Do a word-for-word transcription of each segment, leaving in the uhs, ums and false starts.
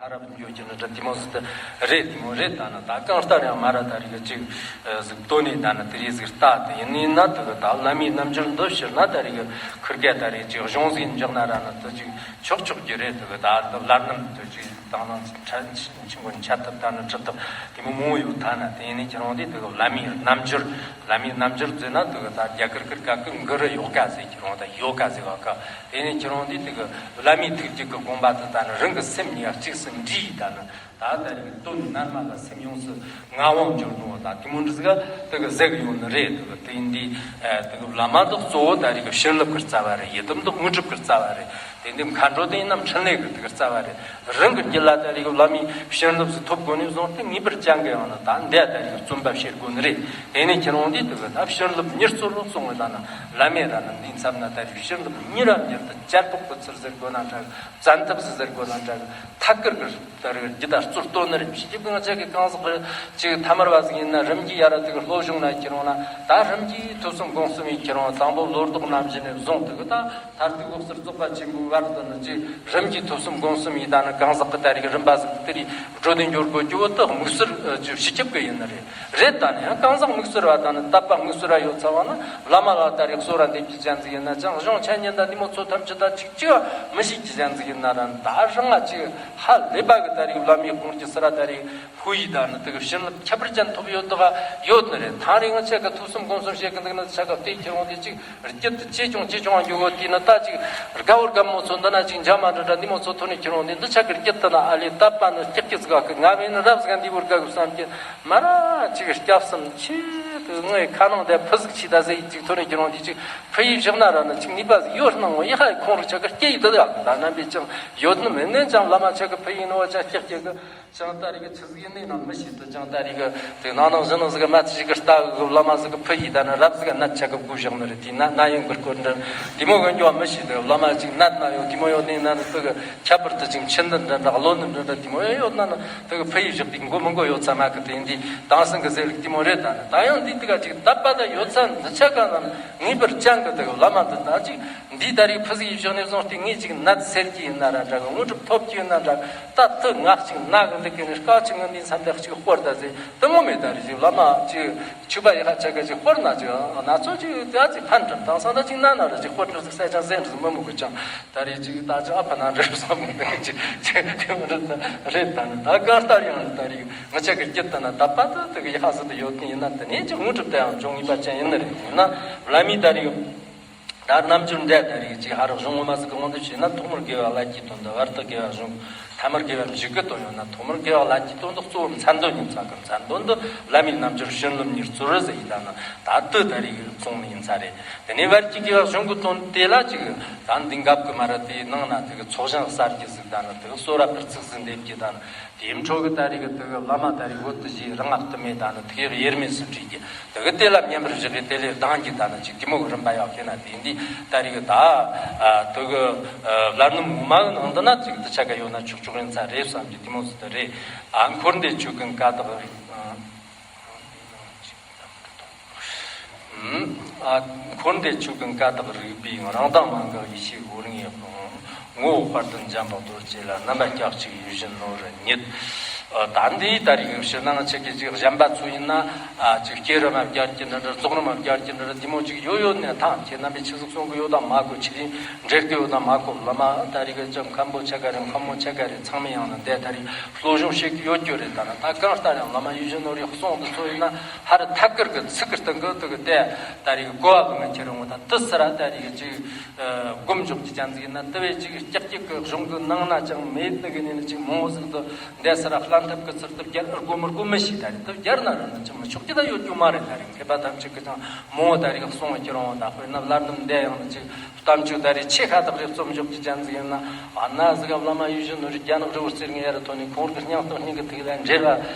རབ་འགྱོ་རྒྱུ་ནི་འདྲ་དེ་མོ་ཟིག་ཏུ་རེད། དེ་མོ་རེད། ད་ནི་ད་གང་ལྟར་ཡང་མ་ར་ད་རིག་གི་ཅིག་ཟིག་བཏོན་ནས་ད་ནི་དེ་རིགས་ཟིག་ལྟ་དེ་ཡིན་ནི་ན། དེ་གི་ད་བླ་མའི་རྣམ་འགྱུར་འདི་ཕྱིར་ན་ད་རིག་གི་ཁུར་གེ་ད་རིག་ཅིག་གཞུང་ཟིག་འཇོག་ན་ར་ནི་དེ་ཅིག་ཆོག་ཆོག་རྒྱུ་རེད། དེ་གི་ད་འདི་བླ་རྣམ་དེ་ཅིག་དང་ནང་ཆ་ཆི་གོ་འཆད་ཐབས་ད་ནི་ཁྲིད་ཐབས་དེ་མོ་མང་བོ་ཡོད་ཐ་ན། དེ་ཡིན་ནི་ཁྱེད་རང་དེ་དེ་གི་བླ་མའི་རྣམ་འགྱུར། བླ་མའི་རྣམ་འགྱུར་ཟེར་ན་དེ་གི་ད་རྒྱ་གར་གི་སྐད་གི་གུ་རུ་ཡོ་ག་ཟེར། ཁྱེད་རང་ད་ཡོ་ག་ཟེར་བ་ཀ། དེ་ནས་ཁྱེད་རང་འདི་དེ་གི་བླ་མའི་ཐུགས་རྒྱུད་ཀྱི་དགོངས་པ་དེ་ད་ནི་རང་གི་སེམས་ཉིད་གཅིག་སུ་འདྲེས་ད་ནི་ད་ད་རིག་དོན་རྣལ་མ་ལ་སེམས་ཡོངས་སུ་མངའ་དབང་འབྱོར་ནོ་ད་དེ་མོ་འདྲ་ཟིག་དེ་གི་ཟེར་གི་ཡོད་ནི་རེད། དེ་གི་དེ་ཡིན་དུས་དེ་གི་བླ་མ་དེ་གཙོ་བོ་ད་རིག་གི་བྱིན་རླབས་ཀྱི་རྩ་བ་རེད། ཡི་དམ་དེ་དངོས་གྲུབ་ཀྱི་རྩ་བ་རེད། དེ་འདི་མཁའ་འགྲོ་དེ་ཡིན་ན་འཕྲིན་ལས་ཀྱི་དེ་གི་རྩ་བ་རེད། རང་གི་རྒྱུད་ལ་ད་རིག་གི་བླ་མའི་བྱིན་རླབས་སུ་ཐོབ་དགོས་ནས་བཟུང་སྟེ་ངེས་པར་ཅན་གི་ཡང་ན་ད་འདི་ད་རིག་གི་བརྩོན་པ་བྱེད་དགོས་ནི་རེད། དེ་ནས་ཁྱེད་རང་འདི་དེ་གི་ད་བྱིན་རླབས་མྱུར་ཚོར་རོ་གསུང་བའི་ད་ན་བླ་མའི་ར་ན་འདི་མཚམས་ན་ད་རིག་བྱིན་རླབས་མྱུར་ར་མྱུར་དུ་བཅར་ཕོག་གི་ཚུལ་ཟེར་དགོས་ན་འདྲ་གི། བཙན་ཐབས་སུ་ཟེར་དགོས་ན་འདྲ་གི། ཐད་ཀར་གི་ད་རིག་རྒྱུད་ད་གཙོར་བཏོན་ནི་རེད། ཕྱི་རྒྱུད་ང་ཅག་གི་གང་ཟག་གི་ཅིག་ཐ་མར་བ་ཟིག་ཡིན་ན་རིམ་གྱིས་ཡར་ར་དེ་གི་སློབ་སྦྱོང་ན་ཁྱེད་རང་ན་ད་རིམ་གྱིས་ཐོས་བསམ་སྒོམ་གསུམ་ཡིན། ཁྱེད་རང་དང་པོ་ལོ་ཏོག་ནམ་བཞིན་ནས་བཟུང་དེ་གི་ད་མཐར་ཐུག་འོད་གསལ་རྫོགས་པ་ཆེན་པོའི་བར་དུ་ནི་ཅིག་རིམ་གྱིས་ཐོས་བསམ་སྒོམ་གསུམ་ཡིན། ད་ནི་གང་ཟག་གི་ད་རིག་རིམ་པ་ཟིག་དེ་རིགས་འགྲོ་དོན་འགྱུར་དགོས་རྒྱུ་བོ་དེ་དམིགས་བསལ་ཅིག་ཕྱི་རྒྱུད་གི་ཡིན་ནི་རེད། རེད། ད་ནི་ཡང་གང་ཟག་དམིགས་བསལ་བ་དང་ནི་དད་པ་དམིགས་བསལ་བ་ཡོད་ཚ་བ་ན་བླ་མ་ལ་ད་རེས་གསོལ་ར་འདེབས་ཀྱི་ཅན་ཟིག་ཡིན་ན་ཅང་གཞུང་འཆད་ཉན་དང་འདི་མོ་ཚོ་ཐམས་ཅད་ད་ཅིག་ཅིག་མི་ཤེས་ཀྱི་ཅན་ཟིག་ཡིན་ན་ར་ད་རང་ང་ཅིག་ཧ་ལས་པ་གི་ད་རེས་བླ་མའི་དགོངས་ཀྱི་སི་ར་ད་རེས་ཧུ་ཡི་ད་ནི་དེ་གི་བྱིན་རླབས་ཁྱད་པར་ཅན་ཐོབ་ཡོད་དོ་ག་ཡོད་ནི་རེད། ཐང་རེ་ང་ཆ་གི་ཐུགས་བསམ་སྒོམ་གསུམ་བྱེད་གི་འདུག་ན་ཆ་ག་བལྟས་ཁྱེད་རང་དེ་ཅིག་རྒྱུད་དུ་ཆེ་ཆུང་ཆེ་ཆུང་ཡོད་དེ་ན་ད་ཅིག་དགའ་བོར་དགའ་མོ་ཚོ་འདི་ན་ཅིག་འཇམ་མ་འདྲ་འདྲ་འདི་མོ་ཚོ་ཐོན་ནས་ཁྱེད་རང་དེ་འདི་ཆ་གི་རྒྱུད་དུ་ན་ཨ་ལས་དད་པ་ནི་སྐྱག་སྐྱག་ཟིག་ག་གི་ང་བས་ནི་རབ་ཟིག་འདི་བོར་དགའ་གི་བསམ་གི། མ་ར་ཅིག་སྐྱབས་སུ་མཆི། དུ་ངའི་ཁ་ནང་དེ་ཕུ་ཟིག་ཆི་ད་ཟེར་ཅིག་ཐོ་རེ་ཀྱི་རང་དེ་ཅིག་ཕུ་ཡི་བཞག་ན་ར་ནི་ཅིག་ནུས་པ་ཟིག་ཡོད་སྣང་ངོ་ཡི་ཧ་ཁོང་རུ་ཆ་ག་སྐྱེ་ཡི་དུ་ཡག་ད་རྣམ་པའི་ཅང་ཡོད་ནི་མེད་ནས་ཅང་བླ་མ་ཆ་གི་ཕུ་ཡི་ནོ་ཅང་སྐྱེ་སྐྱེ་གི་ཅང་ད་རི་གི་ཆི་ཟིག་ཡིན་ནི་ནང་མི་ཤེས་དུ་ཅང་ད་རི་གི་དེ་ནང་ནང་བཞིན་ནང་ཟིག་གི་མ་ཐི་ཞིག་གི་ལྟ་གི་བླ་མ་ཟིག་གི་ཕུ་ཡི་ད་ནི་རབ་ཟིག་གི་ནད་ཆ་གི་བགོ་བཞག་ནི་རེད། དེ་ན་ན་ཡོང་གི་སྐོར་འདྲ་དེ་མོ་གི་འགྱོ་བ་མི་ཤེས་དུ་བླ་མ་ཅིག་ནད་ན་ཡོད་དེ་མོ་ཡོད་ནི་ན་ནི་དུ་གི་ཁྱད་པར་དུ་ཅིག་འཆི་འདི་འདྲ་འདྲ་ལོ་འདི་འདྲ་འདྲ་དེ་མོ་ཡོད་ན་ནི་དེ་གི་ཕུ་ཡི་བཞག་དེ་མགོ་མི་མགོ་ཡོད་ཚ་མ་གི་དེ་འདི་དེང་སང་གི་ཟེར་ལུགས་དེ་མོ་རེད། ད་ནི་ད་ཡང་འདི་དེ་ག་ཅིག་དད་པ་ད་ཡོད་ཚ་འདི་ཆ་ག་ན་ངེས་པར་ཅན་གི་དེ་གི་བླ་མ་འདི་ད་ཅིག་འདི་ད་རིག་ཕུ་ཟིག་ཡི་བཞག་ནས་བཟུང་སྟེ་ངས་ཅིག་ནད་སེལ་གྱི་ཡིན་ན་ར་འདྲ་གི་དངོས་གྲུབ་ཐོབ་ཀྱི་ཡིན་ན་འདྲ་ད་དུ་ངག་ཅིག་ན་གི་འདི་གི་ནི་དཀའ་ཅིག་ངི་འདི་མཚམས་ལེགས་ཅིག་སྐོར་ད་ཟེར་དེ་མོ་མེད། ད་རིག་ཅིག་བླ་མ་ཅིག་ཆུ་པ་ཡི་ཧ་ཆ་ག་ཅིག་སྐོར་ན་ཅིག་ན་ཚོ་ཅིག་ད་ཅིག་ཕན་གྲུབ་དང་སང་ད་ཅིག་ན་ན་ར་ཅིག་སྐོར་གྲུབ་ཟིག་སེ་ཅང་ཟེར་འདྲ་ཟིག་མི་མོ་གི་ཅང་། ད་རེས་ཅིག་ད་ཅི་ཨ་ཕ་ན་འདྲ་བསམ་མི་འདུག་ཅིག་ཅིག་དེ་མི་འདྲ་རེད། ད་ནི་ད་གང་ལྟར་ཡང་ད་རེས་ང་ཅག་གི་རྒྱུད་ད་ན་དད་པ་ད་དེ་གི་ཡ་ཧ་ཟི་ད་ཡོད་ཀྱི་ཡིན་ན་དེ་ནས་ཅིག་དངོས་གྲུབ་དེ་ཡང་འབྱུང་ངེས་པ་ཅན་ཡིན་ནི་རེད། ཡིན་ན་བླ་མའི་ད་རེས་ད་རྣམ་འགྱུར་འདྲ་ད་རེས་ཅིག་ཧ་རག་གཞུང་ངོ་མ་ཟིག་གི་དབང་དུ་བྱས་ན་ཐོག་མར་དགེ་བ་བླ་གྱི་དོན་དུ་བར་དུ་དགེ་བ་གཞུང་ཐ་མར་དགེ་བ་མཇུག་གི་དོན་ཡོད་ན་ཐོག་མར་དགེ་བ་བླ་གྱི་དོན་དུ་གཙོ་བོ་མཚན་དོན་ཡིན་ཚ་གི་མཚན་དོན་དུ་བླ་མའི་རྣམ་འགྱུར་བྱིན་རླབས་མྱུར་ཚོར་རི་ཟིག་ཡིན་ད་ན་ད་དུ་ད་རེས་གསུང་ནི་ཡིན་ཚ་རེད། དེ་ནས་བར་གྱི་དགེ་བ་གཞུང་གི་དོན་དེ་ལ་ཅིག་ད་འདི་འགབ་གི་མ་ར་དེའི་ནང་ན་དེ་གི་ཚོགས་ཞིང་གསར་གྱི་ཟིག་ད་ནི་དེ་གི་གསོལ་ར་ཕུར་ཚུགས་ཟིག་འདེབས་ཀྱི་ད་ནི་དེའི་འཕྲོ་གི་ད་རེས་གི་དེ་གི་བླ་མ་ད་རེས་བོད་དུ་བཞེས་རང་ང་བསྟི་མེད་ད་ནི་དེ་གི་དབྱེར་མེད་སུ་བྲིས་ཀྱི་དེ་གི་དེ་ལ་མཉམ་པར་བཞག་གི་དེ་ལས་ལྡང་གི་ད་ནི་ཅིག་དེ་མོ་གི་རིམ་པ་ཡག་གི་ན་དེ་འདི་ད་རེས་གི་ད་དེ་གི་བླ་རྣམ་ངོ་མ་གི་ནང་དུ་ན་ཅིག་དེ་ཆ་ག་ཡོད་ན་ཆོག་ཆོག་ཡིན་ཚ་རེད་བསམ་གི་དེ་མོ་ཟིག་ད་རེད། ཨ་འཁོར་འདས་ཆོས་ཀུན་ཀ་དག་ཨ། འཁོར་འདས་ཆོས་ཀུན་ཀ་དག་རིག་པའི་རང་མདངས་མ་འགགས་ཡེ་ཤེས་སྒོ་རིང་ཡི་ངོ་བོ་དཔལ་ལྡན་འཇམ་དཔལ་རྡོ་རྗེ་ལ་རྣམ་པ་སྐྱབས་གཅིག་ཡིད་བཞིན་ནོར་བུ་ཉིད། ད་འདི་ད་རིག་ཕྱི་ནང་ཆེ་གེ་ཅིག་གཞན་པ་ཚོ་ཡིན་ན་ཅིག་སྐྱེ་རིམ་བརྒྱད་ཀྱི་འདི་འདྲ་རྫོགས་རིམ་བརྒྱད་ཀྱི་འདི་འདྲ་དེ་མོ་ཅིག་ཡོད་ཡོད་ནས་ཐང་ཁྱེད་རྣམ་པའི་ཆི་ཟིག་གསུང་གི་ཡོད་དང་མ་གོ་ཆི་རིང་འབྲེལ་གི་ཡོད་དང་མ་གོ་བླ་མ་ད་རིག་ཅང་མཁན་པོ་ཆ་ག་རེ་མཁན་མོ་ཆ་ག་རེ་ཚང་མས་ཡང་ན་འདི་ད་རིག་སློབ་སྦྱོང་བྱེད་ཀྱི་ཡོད་རྒྱུ་རེད། ད་ན་ད་གང་ལྟར་ཡང་བླ་མ་ཡིད་བཞིན་ནོར་བུའི་གསུང་འདི་ཚོ་ཡིན་ན་ཧ་རི་ཐད་ཀར་གི་ཚིག་གི་སྟེང་གི་དུ་གི་དེ་ད་རེས་གོ་བ་གི་ང་ཁྱེར་འོང་ད་དུ་སི་ར་ད་རེས་ཅིག་སྒོམ་འཇོག་གི་ཅན་ཟིག་ཡིན་ན་དུ་བས་ཅིག་ཀྱག་ཀྱག་གི་གཞུང་གི་ནང་ན་ཅང་མེད་ནི་གི་ནས་ནི་ཅིག་མང་བོ་ཟིག་དུ་འདས་སི་ར་བླ་འཐབ་གི་ཚུལ་དུ་བརྒྱར་ཨར་གོ་མར་གོ་མི་ཤེས། ད་རེས་དུ་བརྒྱར་ན་རུ་ནི་ཅང་མི་ཆོག་གི་ད་ཡོད་རྒྱུ་མ་རེད། ད་རེས་མཁས་པ་ཐམས་ཅད་གི་ཅང་མང་བོ་ད་རེས་གསུང་བ་ཁྱེར་འོང་ད་དཔེར་ན་བླ་རྣམ་འདས་ཡང་ནི་ཅིག་གཏམ་རྒྱུད་ད་རེས་ཆེ་ཁ་ཐག་རེ་རྩོམ་འཇོག་གི་ཅན་ཟིག་ཡིན་ན། ཨ་ན་ཟིག་ག་བླ་མ་ཡིད་བཞིན་ནོར་བུའི་རྒྱ་ནག་རི་བོ་རྩེ་ལྔའི་ཡ་རུ་ཐོན་ནས་ཁོང་གི་སྙིང་སྟོབས་སྙིང་གི་ཐིག་ལེ་འབྲེལ་བ་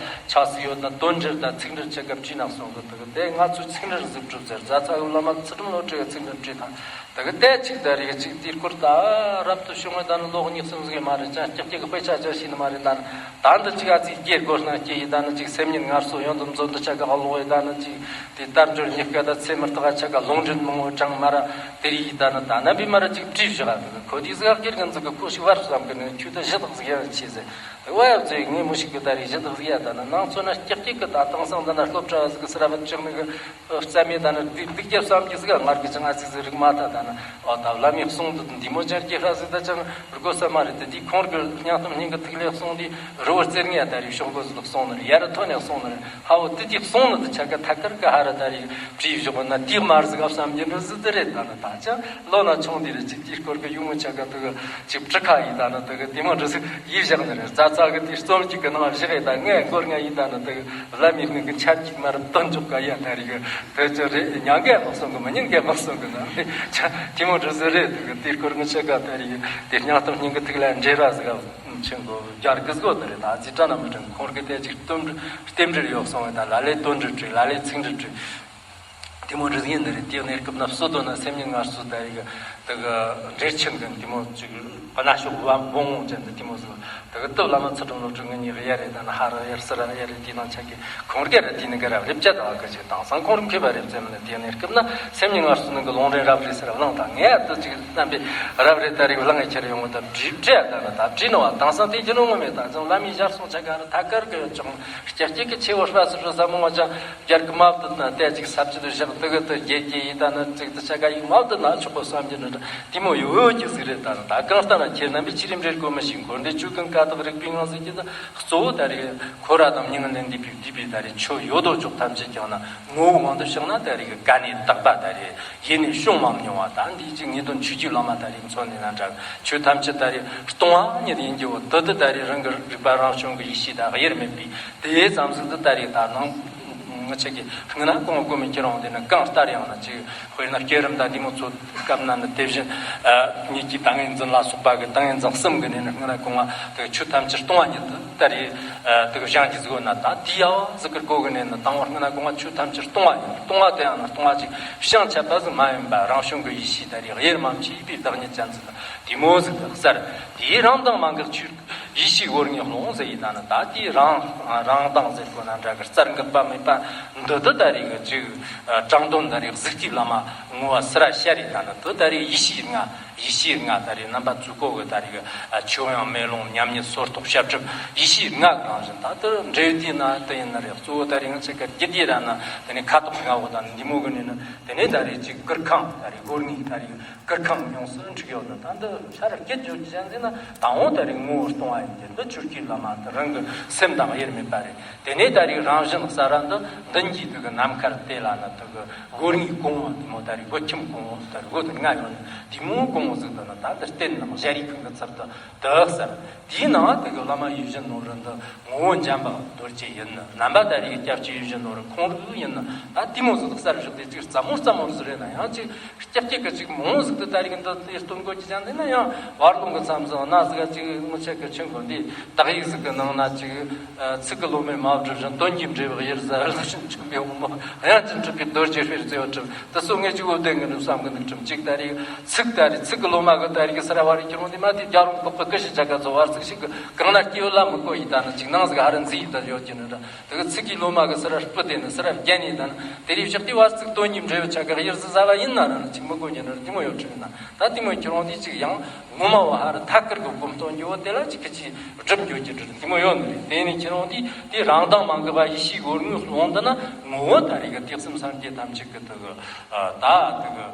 ཆགས་སུ་ཡོད་ན་དོན་འགྲེལ་དང་ཚིག་འགྲེལ་ཆེ་ག་བྲིས་ན་གསུང་གི་དུ་གི་དེ་ང་ཚོས་ཚིག་འགྲེལ་གཟིགས་གྲུབ་ཟེར་རྫ་ཚ་གི་བླ་མ་ཚུལ་ཁྲིམས་བློ་གྲོས་ཀྱི་ཚིག་འགྲེལ་བྲིས་དང་དུ་གི་དེ་གཅིག་ད་རེས་གཅིག་དེའི་སྐོར་ད་རབ་ཏུ་བྱུང་བའི་ད་ནི་ལོ་གཉིས་གསུམ་ཟིག་མ་རེད། ཅང་ཀྱག་ཀྱག་གི་དཔེ་ཆ་ཅང་ཤེས་ནི་མ་རེད། ད་ནི་ད་འདི་གཅིག་ཨ་ཙི་སྐྱེ་དགོས་ན་སྐྱེ་ཡི་ད་ནི་གཅིག་སེམས་ཉིད་ངལ་གསོ་ཡོང་དུ་མཛོད་འདི་ཆ་གི་ཨ་ལོག་ཡི་ད་ནི་གཅིག་དེ་དལ་འབྱོར་རྙེད་དཀའ་དང་ཚེ་མི་རྟག་ཆ་ག་ལུང་འདྲེན་མང་བོ་གྲངས་མ་ར་དེ་རིགས་ཡིན་ད་ནི་ད་ན་བི་མ་ར་ཅིག་བྲིས་བཞག་ཨ། དེ་གི་ཁོ་དེའི་ཟིག་ཨ་སྒེར་གི་འཛི་གི་ཁོ་ཞིག་བར་བསམ་གི་ནི་ཁྱོད་ད་གཞི་དག་ཟིག་ཡང་ཆེ་ཟེར། བ་ཡབ་ཚོས་ངས་མི་ཞིག་གི་ད་རེས་གཞི་འདི་ཟིག་ཡ་ད་ནི་ནང་ཚོ་ན་སྐྱག་སྐྱག་གི་ད་དེང་སང་འདི་ན་སློབ་གྲྭ་ཟིག་གི་སི་ར་བུད་ཆགས་ནི་གི་རྩ་མེད་ད་ནི་སྡིག་སྡིག་རྒྱབ་བསམ་གྱི་ཟིག་ག་ངར་གི་ཅང་ཨ་ཚིག་ཟིག་རིག་མ་ཐལ། ད་ནི་ཨོ་ད་བླ་མའི་གསུང་འདི་འདི་མོ་ཅང་སྐྱེ་ཧྲ་ཟིག་ད་ཅང་དགོས་ས་མ་རེད། དེ་དེའི་ཁོང་གི་སྙིང་གཏམ་སྙིང་གི་ཐིག་ལེ་གསུང་དེ་རི་བོ་རྩེ་ལྔའི་ད་རེས་ཤོག་གོ་ཟིག་གསུང་ནི་རེད། ཡ་རི་ཐོན་ནས་གསུང་ནི་རེད། ཧ་བོ་དེ་དེའི་གསུང་ནི་དེ་ཆ་ག་ཐད་ཀར་གི་ཧ་ར་ད་རེས་བྲིས་བཞག་ན་དེའི་མར་ཟིག་ཨ་བསམ་གྱི་འདྲ་ཟིག་དེ་རེད། ད་ནི་ད་ཅང་ལོ་ན་ཆུང་དེ་རེད། ཅིག་དེའི་སྐོར་གི་ཡུ་མོ་ཆ་ག་དུ་གི་ཅིག་ཁྲི་ཁ་ཡིས་ད་ནི་དེ་གི་དེ་མོ་འདྲ་ཟིག་ཡིབ་བཞག་ནི་རེད། རྩ་ཚ་གི་དེ་རྩོམ་གཅིག་གི་ནང་བཞག་ཡིན། ད་ངས་མགོར་ང་ཡིས་ད་ནི་དེ་གི་བླ་མའི་སྔོན་གི་ཆབ་ཅིག་མར་བཏོན་འཇོག་ག་ཡ་ད་རེད་གི་དེ་ཅི་རེད། ཉན་གི་མ་སོང་གི་མི་ཉན་གི་མ་སོང་གི་ན་ཆ་དེ་མོ་འདྲ་ཟིག་རེད། དེ་གི་དེའི་སྐོར་ངི་ཆ་ག་ད་རེད་གི་དེ་སྙིང་གཏམ་སྙིང་གི་ཐིག་ལེ་འབྲེལ་བ་ཟིག་ག་ཆེན་པོ་རྒྱར་གི་སྒོ་ད་རེད། ད་ཅི་དྲ་ན་མི་དྲན་ཁོང་གི་དེ་ཅིག་རྟེན་འབྲེལ་རྟེན་འབྲེལ་ཡོད་སོང་བས་ད་ལ་ལས་དོན་འབྲེལ་བྲིས་ལ་ལས་ཚིག་འབྲེལ་བྲིས། དེ་མོ་རིགས་ཡིན་ནི་རེད། དེའི་གནས་སྐབས་ན་སོ་དོ་ན་སེམས་ཉིད་ངལ་གསོ་ད་ཡི་གི་དེ་གི་འབྲེལ་ཆིང་གི་དེ་མོ་ཅིག་པ་ན་ཤོག་བ་བོང་བོང་ཅན་དུ་དེ་མོ་ཟིག་དེ་གི་སྟོབས་བླ་མ་ཚུལ་ཁྲིམས་སློབ་ཕྲུག་ངེད་གཉིས་ཀྱི་ཡ་རེད། ད་ནི་ཧ་ར་ཡར་སི་ར་ཡ་རེད། དེའི་ནང་ཆ་གི་ཁོང་རྒྱ་རེད། དེའི་ནི་གི་རབ་རེབ་བཅད་དང་གི་ཅིག་དང་སང་ཁོང་རིམ་མཁས་པ་རེད་ཟེར་ནི། དེའི་གནས་སྐབས་ན་སེམས་ཉིད་ངལ་གསོ་ནི་གི་ལུང་འདྲེན་རབ་རེད་ཟེར་བླངས་དང་ངས་ད་ཅིག་རྣམ་པའི་རབ་རེད། ད་རིག་བླངས་ངས་ཁྱེར་ཡོང་བ་ད་བྲིས་བྲིས་ད་ནི་ད་བྲིས་ནི་བ་དང་སང་དེ་གི་ནི་ངོ་མེད། ད་ཅང་བླ་མའི་ཞར་སོང་ཆ་ག་ར་ཐད་ཀར་གི་ཡོད་ཅང་སྐྱ་སྐྱེ་གི་ཆེ་བོ་སྤ་སི་སྤྲོ་ས་མོ་ང་ཅང་རྒྱར་གི་མ་བཏུད་ན་ལྟས་ཅིག་ས་བཅུད་དུ་བཞག་དུ་གི་དུ་རྒྱལ་རྒྱལ་ཡིན། ད་ནི་ཅིག་ཏུ་ཆ་ག་ཡིག་མ་བཏུད་ན་ཆོག་གོ་བསམ་གྱི་ནི་དེ་མོ་ཡོད་ཀྱི་ཟིག་རེད། ད་ནི་ད་གང་ལྟར་ན་ཁྱེད་རྣམ་པས་ཆི་རིམ་རེར་གོ་མི་ཤེས། འཁོར་འདས་ཆོས་ཀུན་ཀ་དག་རིག་པའི་ངང་ཟིག་གི་ད་གཙོ་བོ་ད་རེས་འཁོར་བ་དང་མྱ་ངན་ལས་འདས་པའི་འདས་པའི་ད་རེས་ཆོས་ཡོད་དོ་ཅོག་ཐམས་ཅད་ཀྱང་ན་ངོ་བོ་དབང་དུ་བྱུང་ན་ད་རེས་གི་ག་ནས་དག་པ་ད་རེས་ཡེ་ནས་བྱུང་མ་མྱོང་བ། ད་འདིའི་ཅིག་ངེས་དོན་ཆོས་ཀྱི་ལམ་ད་རེས་མཚོན་ནས་ན་འདྲ་ཆོས་ཐམས་ཅད་ད་རེས་སྟོང་བ་ཉིད་ཡིན་གྱི་འོ། དུ་དུ་ད་རེས་རང་གི་རིག་པ་རང་བྱུང་གི་ཡེ་ཤེས་ད་དབྱེར་མེད་པའི་དེ་ཙམ་ཟིག་ཏུ་ད་རེས་ད་ནང་ངི་ཆ་གི་སྔ་ན་གོང་སྒོ་མི་ཁྱེར་འོང་དེ་ནི་གང་ལྟར་ཡང་ན་ཅིག་དཔེར་ན་བསྐྱེད་རིམ་དང་འདི་མོ་ཚོ་སྐབས་ན་ནི་དེ་བཞིན་ཉིད་ཀྱི་ཏིང་ངེ་འཛིན་ལ་སོགས་པ་གི་ཏིང་ངེ་འཛིན་གསུམ་གི་ནས་ནི་སྔ་ན་གོང་བ་དེ་ཆོས་ཐམས་ཅད་སྟོང་བ་ཉིད་དུ་ད་རེས་དེ་གི་བཞེངས་ཀྱི་ཟིག་ཡོད་ན། ད་དེ་ཡ་བ་ཟིག་གི་སྒོ་གི་ནས་ནི་དང་བ་སྔ་ན་གོང་བ་ཆོས་ཐམས་ཅད་སྟོང་བ་ཡིན། སྟོང་བ་དེ་ཡང་ན་སྟོང་བ་ཅིག་བྱང་ཆུབ་པ་ཟིག་མ་ཡིན་པ་རང་བྱུང་གི་ཡེ་ཤེས་ད་རེས་དབྱེར་མ་མཆིས་པའི་བདག་ཉིད་ཅན་ཟིག་དེ་མོ་ཟིག་གི་གསལ། དེའི་རང་མདངས་མ་འགགས་ཆོས་ཡེ་ཤེས་སྒོར་ངའི་ཀློང་ཟེར་ཡིན་ན་ནི། ད་དེའི་རང་རང་མདངས་ཟེར་དགོས་ན་འདྲ་གི་རྩལ་འགགས་པ་མེད་པ་འདི་དུ་ད་རེས་གི་ཅིག་དྲང་དོན་ད་རེས་གཟིགས་དུས་བླ་མ་ངོ་བོ་སི་ར་ཤར་ཡིན་ན་ནི་དུ་ད་རེས་ཡེ་ཤེས་ལྔ་ཡེ་ཤེས་ལྔ་ད་རེས་རྣམ་པ་ཚོ་གོ་གི་ད་རེས་གི་ཆོས་དབྱིངས་མེ་ལོང་མཉམ་ཉིད་སོར་རྟོག་དཔྱད་སྒྲུབ་ཡེ་ཤེས་ལྔ་གི་རང་བཞིན་ད་དུ་འབྲེལ་དུས་ན་དུ་ཡིན་ན་རེད། གཙོ་བོ་ད་རེས་ང་ཆ་གི་རྒྱུད་སྡེ་ར་ན་དེ་ནས་ཁ་དོག་ལྔ་བོ་དང་འདི་མོ་གི་ནས་ནི་དེ་ནས་ད་རེས་ཅིག་གུར་ཁང་ད་རེས་སྒོར་ངའི་ད་རེས་གུར་ཁང་ཡོངས་སུ་འཁྲིགས་ཡོད་ནི། ད་འདི་ཤར་སྐད་བརྗོད་ཀྱི་ཅན་ཟེར་ན་དང་བོ་ད་རེས་ངོ་བོ་སྟོང་བ་ཡིན་གྱི་འདི་ཆོས་སྐུའི་བླ་མ་དེ་རང་གི་སེམས་དང་དབྱེར་མེད་པ་རེད། དེ་ནས་ད་རེས་རང་བཞིན་གསལ་ར་འདི་མདུན་གྱི་དེ་གི་ནམ་མཁར་དེ་ལ་ནི་དེ་གི་སྒོར་ངའི་གོང་བུ་དེ་མོ་ད་རེས་སྒོ་ཁྱིམ་གོང་བུ་ད་རེས་སྒོ་དེ་ལྔ་ཡོད་ནི་དེ་མོ་གོང་བུ་ཟིག་ད་ནི་ད་འདི་རྟེན་ནང་ཞལ་རས་ཁང་གི་ཚུལ་དུ་དག་ཟེར། དེའི་ནང་དེ་གི་བླ་མ་ཡིད་བཞིན་ནོར་བུ་འདི་ངོ་བོ་འཇམ་དཔལ་རྡོ་རྗེ་ཡིན་ནི། རྣམ་པ་ད་རེས་སྐྱབས་གཅིག་ཡིད་བཞིན་ནོར་བུ་ཁོང་རང་ཡིན་ནི། ད་དེ་མོ་ཟིག་གསལ་བཞག་དེ་ཅིག་རྩ་མོ་རྩ་མོ་ཟིག་རེད་ན་ཡང་ཅིག་སྐྱབས་སྐྱེ་གི་ཅིག་མང་ཟིག་ཏུ་ད་རེས་འདི་དེ་སྟོན་དགོས་ཀྱི་ཅང་དེ་ན་ཡང་བར་ལུང་གི་མཚམས་སུ་ན་ཟིག་ཅིག་ངོ་ཆ་གི་ཆུན་གོ་འདི་དག་ཡིག་ཟིག་གི་ནང་ན་ཅིག་ཚིག་གི་ལོ་མའི་མ་བསྒྲིབས་ཤིང་དོན་གྱིས་འབྲེལ་བའི་དབྱེར་ཟ་ལག་ཤིང་ཆུན་པའི་འོ་མ་དབྱངས་ཅན་གྲུབ་པའི་རྡོ་རྗེ་དཔེར་མཛེས་པ་གྲུབ། དེ་སོ་ངས་ཅིག་འོ་བསྟན་གི་འདུག་བསམ་གི་འདུག་ཁྲིམས་གཅིག་ད་རེས་ཚིག་ད་རེས་ཚིག་གི་ལོ་མ་གི་ད་རེས་གི་སི་ར་བ་རི་ཁྱེར་འོང་དེ་མ་དེ་རྒྱ་རོང་ཁོག་གི་ཀི་ཤི་ཆ་ག་ཚོ་བར་ཚིག་ཞིག་གི་གང་ན་སྐྱེ་བོ་ལ་མི་གོ་ཡི་ད་ནི་ཅིག་ནང་ཟིག་ཧ་ར་མཛེས་ཡི་ད་ཡོད་ཀྱི་ནི་ད། དེ་གི་ཚིག་གི་ལོ་མ་གི་སི་ར་སྤུ་དེ་ནི་སི་ར་རྒྱ་ནི་ད་ནི་དེ་རེས་བཞག་དེ་བར་ཚིག་དོན་གྱིས་འབྲེལ་བའི་ཆ་ག་དབྱེར་ཟི་ཟ་བ་ཡིན་ན་ར་ནི་ཅིག་མི་གོ་ཉི་ནི་ར་དེ་མོ་ཡོད་ཁྲིམས་ཡིན་ན་ད་དེ་མོ་ཁྱེར་འོང་དེ་ཅིག་ཡང་ངོ་མ་བ་ཧ་ར་ཐད་ཀར་གི་སྒོམ་སྟོན་རྒྱུ་བོ་དེ་ལ་ཅིག་གི་ཅིག་སྒྲུབ་འགྱོ་རྒྱུ་འདྲ་དེ་མོ་ཡོད་ནི་རེད། དེ་ནི་ཁྱེད་རང་དེ་དེ་རང་དང་མ་འགལ་བ་ཡེ་ཤེས་སྒོར་ངོས་ལོང་འདི་ན་ངོ་བོ་ད་རེས་གི་དུས་གསུམ་སངས་རྒྱས་ཐམས་ཅད་གི་དེ་གི་ད་དེ་གི་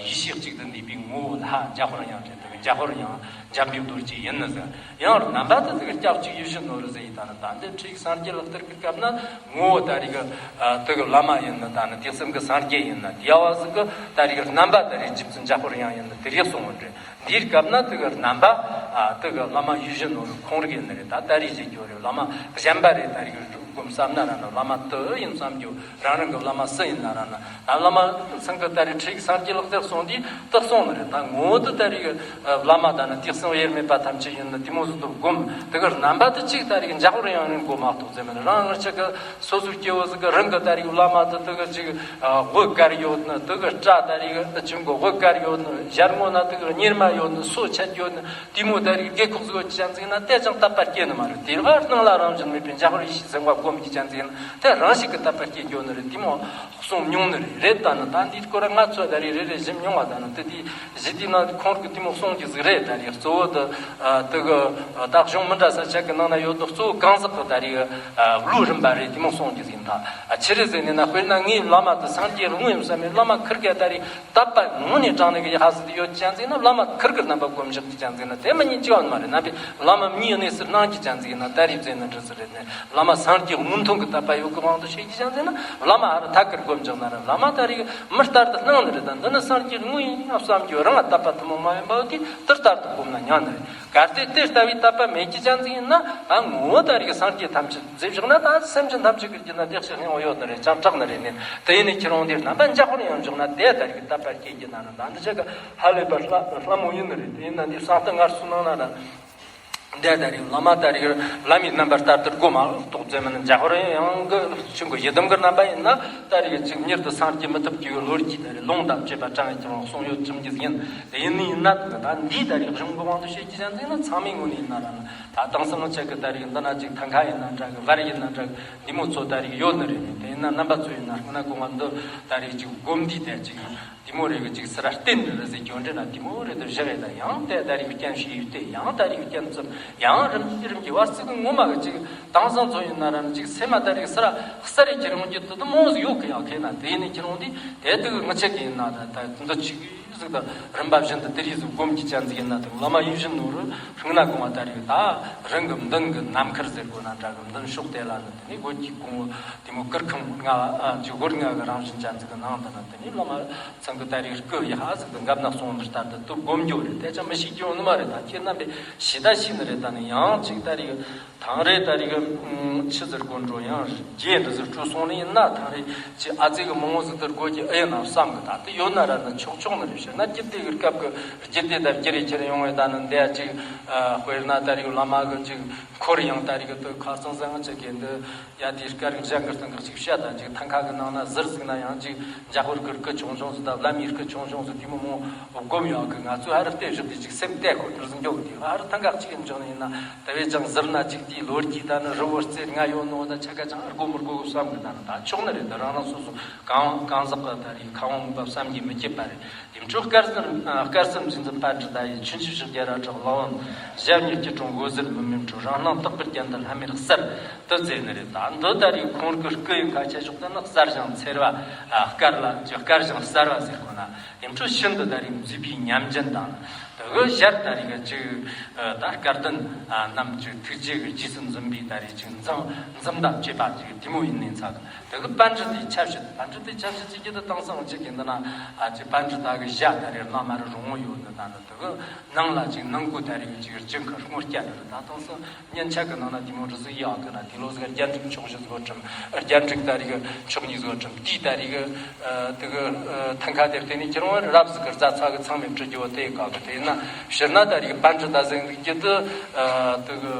ཡེ་ཤེས་གཅིག་ཏུ་འདུས་པའི་ངོ་བོ་ལྷ་འཇམ་དཔལ་དབྱངས་རེད། དེ་གི་འཇམ་དཔལ་དབྱངས་འཇམ་པའི་རྡོ་རྗེ་ཡིན་ནི་ཟེར། ཡང་རྣམ་པ་དེ་དེ་གི་སྐྱབས་གཅིག་ཡིད་བཞིན་ནོར་བུ་ཟེར་ཡི་ད་ནི་ད་འདི་ཁྲིད་སངས་རྒྱས་ལག་བསྟར་གི་སྐབས་ན་ངོ་བོ་ད་རེས་གི་དེ་གི་བླ་མ་ཡིན་ནི། ད་ནི་དུས་གསུམ་གི་སངས་རྒྱས་ཡིན་ནི། དེ་ཡ་བ་ཟིག་གི་ད་རེས་གི་རྣམ་པ་ད་རེས་རྗེ་བཙུན་འཇམ་དཔལ་དབྱངས་ཡིན་ནི་དེ་རེས་གསུངས་པ་འདྲ། འདིའི་སྐབས་ན་དེ་གི་རྣམ་པ་ཨ་དེ་གི་བླ་མ་ཡིད་བཞིན་ནོར་བུ་ཁོང་རིག་ཡིན་ནི་རེད། ད་ད་རེས་བྱེད་རྒྱུ་རེད། བླ་མ་གཞན་པ་རེད། ད་རེས་གི་སྒོམ་བསམ་ན་ར་ན་བླ་མ་དེ་ཡིན་བསམ་རྒྱུ་རང་རང་གི་བླ་མ་སུ་ཡིན་ན་ར་ན་ད་བླ་མ་ཚང་གི་ད་རེས་ཁྲིད་སངས་རྒྱས་ལག་བསྟར་སོང་དུས་དེ་གསུངས་ནི་རེད། ད་ངོ་བོ་དེ་ད་རེས་གི་བླ་མ་ད་ནི་དུས་གསུམ་དབྱེར་མེད་པ་ཐམས་ཅད་ཡིན་ནི་དེ་མོ་ཟིག་ཏུ་སྒོམ། དེ་གི་རྣམ་པ་དེ་གཅིག་ད་རེས་གི་འཇམ་དཔལ་དབྱངས་རིང་གོ་མ་གཏོགས་ཟེར་མི་རང་ངར་ཆ་གི་སོ་སོའི་སྐྱེ་བོ་ཟིག་གི་རང་གི་ད་རེས་བླ་མ་དེ་དེ་གི་ཅིག་དབུ་དཀར་ཡོད་ནི། དེ་གི་སྐྲ་ད་རེས་གི་ཆུང་གི་དབུ་དཀར་ཡོད་ནི། ཞལ་ངོ་ན་དེ་གི་གཉེར་མ་ཡོད་ནི། སོ་ཆད་ཡོད་ནི། དེ་མོ་ ད་རིག་རྒས་ཁོག་ཟིག་ཡོད་ཀྱི་ཅན་ཟིག་ན་དེ་ཅང་དད་པ་སྐྱེ་ནི་མ་རེད། དེ་ར་སྣང་ལ་རང་བཞིན་མེད་པའི་འཇའ་ཧོར་ཡེ་ཤེས་སེམས་དཔའ་སྒོམ་གྱི་ཅན་ཟིག་ན་དེ་རང་ཞིག་གི་དད་པ་སྐྱེ་འགྱོ་ནི་རེད། དེ་མོ་གསུངས་མྱོང་ནི་རེད། རེད། ད་ནི་ད་འདིའི་སྐོར་ང་ཚོ་ད་རིག་རེ་རེ་ཞིབ་མྱོང་བ་ད་ནི་དེ་དེ་ཞི་དེ་ན་ཁོང་གི་དེ་མོ་གསུང་གི་ཟིག་རེད། ད་རིག་གཙོ་བོ་དེ་དེ་གི་ད་གཞུང་མི་འདྲ་ས་ཆ་གི་ནང་ན་ཡོད་དོ། གཙོ་བོ་གང་ཟག་གི་ད་རིག་བློའི་རིམ་པ་རེད། དེ་མོ་གསུང་གི་ཟིག་ད་ཆི་རེད་ཟེར་ནས་ན། དཔེར་ན་ངའི་བླ་མ་དེ་སངས་རྒྱས་དངོས་ཡིན་བསམ་མེད། བླ་མ་ཁིར་ག་ད་རིག་དད་པ་དངོས་ནས་དྲང་ནས་གི་ཡ་ཧ་ཟི་དེ་ཡོད་ཅན་ཟིག་ན། བླ་མ་ཁིར་གི་རྣམ་པ་སྒོམ་བཞག་གི་ཅན་ཟིག་ན་དེ་མི་ཉན་གྱི་ཡོད་མ་རེད། རྣམ་པའི་བླ་མ་མིའི་གནས་སུ་སྣང་གི་ཅན་ཟིག་ན་ད་རིག་ཟེར་ན་འདྲ་ཟིག་རེད་ནས། བླ་མ་སངས་རྒྱས་དངོས་མཐོང་གི་དད་པ་ཡོད་གི་དབང་དུ་བྱེད་ཀྱི་ཅན་ཟིག་ན། བླ་མ་ཨ་ར་ཐད་ཀར་སྒོམ་བཞག་ན་ར་བླ་མ་ད་རིག་མི་ལྟར་དུ་སྣང་ནི་རེད། ད་འདི་ནི་སངས་རྒྱས་དངོས་ཡིན་ན་བསམ་རྒྱུ་རང་ལ་དད་པ་ཐུན་མོང་མ་ཡིན་པ་དེ་དེ་ལྟར་དུ་སྒོམ་ན་ཉན་ནི་རེད། གལ་ཏེ་དེ་ལྟ་བུའི་དད་པ་མེད་ཀྱི་ཅན་ཟིག་ཡིན་ན། ད་ངོ་བོ་ད་རིག་སངས་རྒྱས་ཐམས་ཅད་མཛེས་བཞག་ན། ད་སེམས་ཅན་ཐམས་ཅད་ཀྱི་རྒྱུད་ན་བདེ་གཤེགས་སྙིང་པོ་ཡོད་ནི་རེད། ཅང་དྲག་ནི་རེད་ནས། དེ་ཡིན་ནས་ཁྱེད་རང་འདིར་རྣམ་པ་འཇའ་ཧོར་ཡང་འཇོག་ན་དེ་ད་རིག་དད་པ་སྐྱེ་རྒྱུ་ན་ར། ད་འདི་ཆ་ག་ཧ་ལས་པ་ལྷ་ལྷ་མོ་ཡིན་ནི་རེད། དེ་ཡིན་ན་འདི་གསང་སྟེ་སྔར་སུ་སྣང་ན་ར། འདི་ད་རིག་བླ་མ་ད་རིག་བླ་མའི་རྣམ་པར་ལྟར་དུ་སྒོམ་མ་གཏོགས་ཙེ་མིན་འཇའ་ཧོར་ཡང་གི་ཆུང་གི་ཡི་དམ་གི་རྣམ་པ་ཡིན་ན། ད་རིག་ཅིག་མྱུར་དུ་སངས་རྒྱས་མི་ཐུབ་ཀྱི་ལོ་རྒྱུས་ད་རིག་ལུང་དང་བཅས་པ་དྲངས་ཀྱང་གསུང་ཡོད་ཅིང་གི་ཡིན། དེ་ཡིན་ནི་ཡིན་ན་ད་འདི་ད་རིག་གཞུང་གི་དབང་དུ་བྱེད་ཀྱི་ཅན་ཟིག་ན། ཚང་མའི་ངོས་ནས་ཡིན་ན་ར་ན། ད་དེང་སང་ཆ་གི་ད་རིག་འདི་ན་ཅིག་ཐང་ཁ་ཡིན་ན་འདྲ་གི། བར་ཡིན་ན་འདྲ་གི། འདི་མོ་ཚོ་ད་རིག་ཡོད་ནི་རེད། དེ་ཡིན་ན་རྣམ་པ་ཚོ་ཡིན་ན་སྔ་ན་གོང་བ་འདི་ད་རིག་ཅིག་སྒོམ་འདི་དེ་ཅིག་དེ་མོ་རེ་གི་ཅིག་སི་ར་བསྟན་ནི་རེད་ཟེར་གྱོན་འདྲེ་ན། དེ་མོ་རེ་དུ་བཞག་ཡོད། ད་ཡང་དེ་ད་རིག་སྐྱེམས་ཤིག་ཡོད་དེ། ཡང་ད་རིག་སྐྱེམས་ཙམ། ཡང་རིམ་གྱིས་རིམ་གྱིས་བར་སྲིད་གི་ངོ་མ་གི་ཅིག་དེང་སང་ཚོ་ཡིན་ན་ར་ནི་ཅིག་སེམས་མ་ད་རིག་སི་ར་གསར་རེ་ཁྱེར་ཡོང་རྒྱུ་དུ་དུ་མོ་ཟིག་ཡོད་གི། ཡང་ཁེ་ན་དེ་ཡིན་ནི་ཁྱེར་ཡོང་དུས་དེ་དུ་ངི་ཆེ་གི་ཡིན་ན་ད་ད་འདི་ཅིག་ཟིག་ད་རིམ་པ་བཞིན་དུ་དེ་རིགས་ཟིག་སྒོམ་གྱི་ཅན་ཟིག་ཡིན་ན། དེ་བླ་མ་ཡིད་བཞིན་ནོར་བུ་ཧྲིང་ན་གོང་བ་ད་རིག་ད་རང་གི་མདུན་གི་ནམ་མཁར་ཟེར་དགོས་ན་འདྲ་གི། མདུན་ཕྱོགས་དེ་ལ་ནི་དེ་ནི་སྒོ་གི་གོང་བུ་དེ་མོ་གུར་ཁང་ལྔ་ཅིག་སྒོར་ལྔ་གི་རང་བཞིན་ཅན་ཟིག་གི་ནང་དུ་ན། དེ་ནི་བླ་མ་ཚང་གི་ད་རིག་སྐུ་ཡི་ཧ་ཟིག་ཏུ་འགབ་ན་སོང་ནི་ལྟར་དུ་དུ་སྒོམ་རྒྱུ་རེད། དེ་ཅང་མི་ཤེས་རྒྱུ་ནི་མ་རེད། ད་ཁྱེད་རྣམ་པས་ཤེས་ད་ཤེས་ནི་རེད། ད་ནི་ཡང་ཅིག་ད་རིག་ཐང་རེ་ད་རིག་ཆི་ཟེར་དགོས་འགྲོ། ཡང་རྗེས་འདྲ་ཟེར་བྲོས་སོང་ནི་ཡིན་ན། ཐང་རེ་ཅི་ཨ་ཙི་གི་མང་བོ་ཟིག་ཏུ་སྒོ་གི་ཨེ་ཡིན་ན་བསམ་གི། ད་དུ་ཡོད་ན་ར་ནི་ཆོག་ཆོག་ནི་རེད། ཤེས་ན་རྒྱུད་སྡེ་གི་སྐབས་གི་རྒྱུད་སྡེ་ད་རྒྱུད་རེ་ཁྱེར་ཡོང་བས། ད་ནི་འདི་ཡ་ཅིག་དཔེར་ན་ད་རིག་བླ་མ་གི་ཅིག་འཁོར་ཡང་ད་རིག་དུ་ཁ་ཚང་ཚང་ཅིག་གི་འདི། ཡ་དེའི་སྐར་གཞན་གྱི་སྟེང་གི་ཅིག་བཤད་དང་ཅིག་ཐང་ཁ་གི་ནང་ན་ཟུར་ཟིག་ན་ཡང་ཅིག་འཇའ་ཧོར་གི་སྐུ་ཆུང་ཆུང་ཟིག་དང་བླ་མའི་སྐུ་ཆུང་ཆུང་ཟིག་དེ་མོ་མོ་སྒོམ་ཡོད་གི། ང་ཚོས་ཧ་ར་བལྟས་བཞག་དེ་ཅིག་སེམས་གཏད་ཁོ་ནར་ཟིག་འགྱོ་གི། དེ་ཧ་ར་ཐང་ཁ་གཅིག་ཡིན་ཅང་ཡིན་ན་དེ་བས་ཀྱང་ཟུར་ན་ཅིག་དེའི་ལོ་རྒྱུས་ད་ནི་རི་བོ་རྩེ་ལྔ་ཡོད་ནོ་ད་ཆ་ག་ཅང་ཨར་གོ་མི་དགོ་གི་བསམ་གི། ད་ནི་ད་ཆོག་ནི་རེད། ད་རང་རང་སོ་སོ་གང་གང་ཟག་གི་ད་རིག་ཁ་བ་བསམ་གྱིས་མི་ཁྱབ་པ་རེད། དེ་འཕྲོ་དཀར་གསུམ་དཀར་གསུམ་ཟིན་ཙམ་པ་འདྲི་ད་ཡི། ཆུན་ཆུ་ཞིག་རྒྱ་ར་གྲགས་ལ་བམ། ཞབས་གཉིས་སྐྱིལ་ཀྲུང་སྒོ་ཟུར་མི་མིན་འཕྲོ། རང་སྣང་རྟག་པར་རྒྱན་དུ་ལྷམ་མེར་གསལ། དུ་བཙལ་ནི་རེད། ད་འདི་ད་རིག་ཁོང་གི་སྐུ་ཡི་ཁ་ཆེ་ཕྱོགས་ད་ནི་གསལ་ཞིང་འཚེར་བ། དཀར་ལ་ཅི་དཀར་ཞིང་གསལ་བ་ཟེར་དགོས་ན། དེ་འཕྲོ་ཤིན་ཏུ་ད་རིག་མཛེས་པའི་ཉམས་ཅན་དང་། དེ་གི་ཞར་ད་རིག་ཅིག་ད་སྐལ་ལྡན་རྣམས་ཀྱི་ཐུགས་རྗེ་གི་རྗེས་སུ་འཛིན་པའི་ད་རིག་ཅིག་འཛུམ་འཛུམ་དང་བཅས་པ་ཅིག་དེ་མོ་ཡིན་ནས་ཚ་གི། དེ་གི་པཎ་གྲུབ་དེའི་ཆབ་སྲིད། པཎ་གྲུབ་དེའི་ཆབ་སྲིད་ཅིག་གི་ད་དེང་སང་ཅིག་གི་འདི་ན་ཅིག་པཎ་གྲུབ་ད་གི་ཞྭ་ད་རེ་ནང་མ་རུ་རོང་བོ་ཡོད་ནི། ད་ནི་དེ་གི་ནང་ལ་ཅིག་ནང་ཁུལ་ད་རེ་གི་ཅིག་རྒྱུན་གི་སྔོ་སྐྱ་འདི་རེད། ད་དེང་སང་སྙན་ཆ་གི་ནང་ན་དེ་མོ་རུ་ཟིག་ཡག་གི་ན། དེ་ལོ་ཟིག་རྒྱ་འབྲུག་ཕྱོགས་བཞི་ཟིག་ཁྲིམས། རྒྱ་འབྲུག་ད་རེ་གི་ཕྱོགས་གཉིས་ཟིག་ཁྲིམས། དེའི་ད་རེ་གི་དེ་གི་ཐང་ཁ་དེར་བརྟེན་ནས་ཁྱེད་རང་རབ་ཟིག་གི་རྫ་ཚ་གི་ཚང་མས་འབྲི་རྒྱུ་བོ་དེ་ག་གི། དེ་ཡིན་ན་ཕྱིར་ན་ད་རེ་གི་པཎ་གྲུབ་ད་ཟེར་གི་དེ་གི་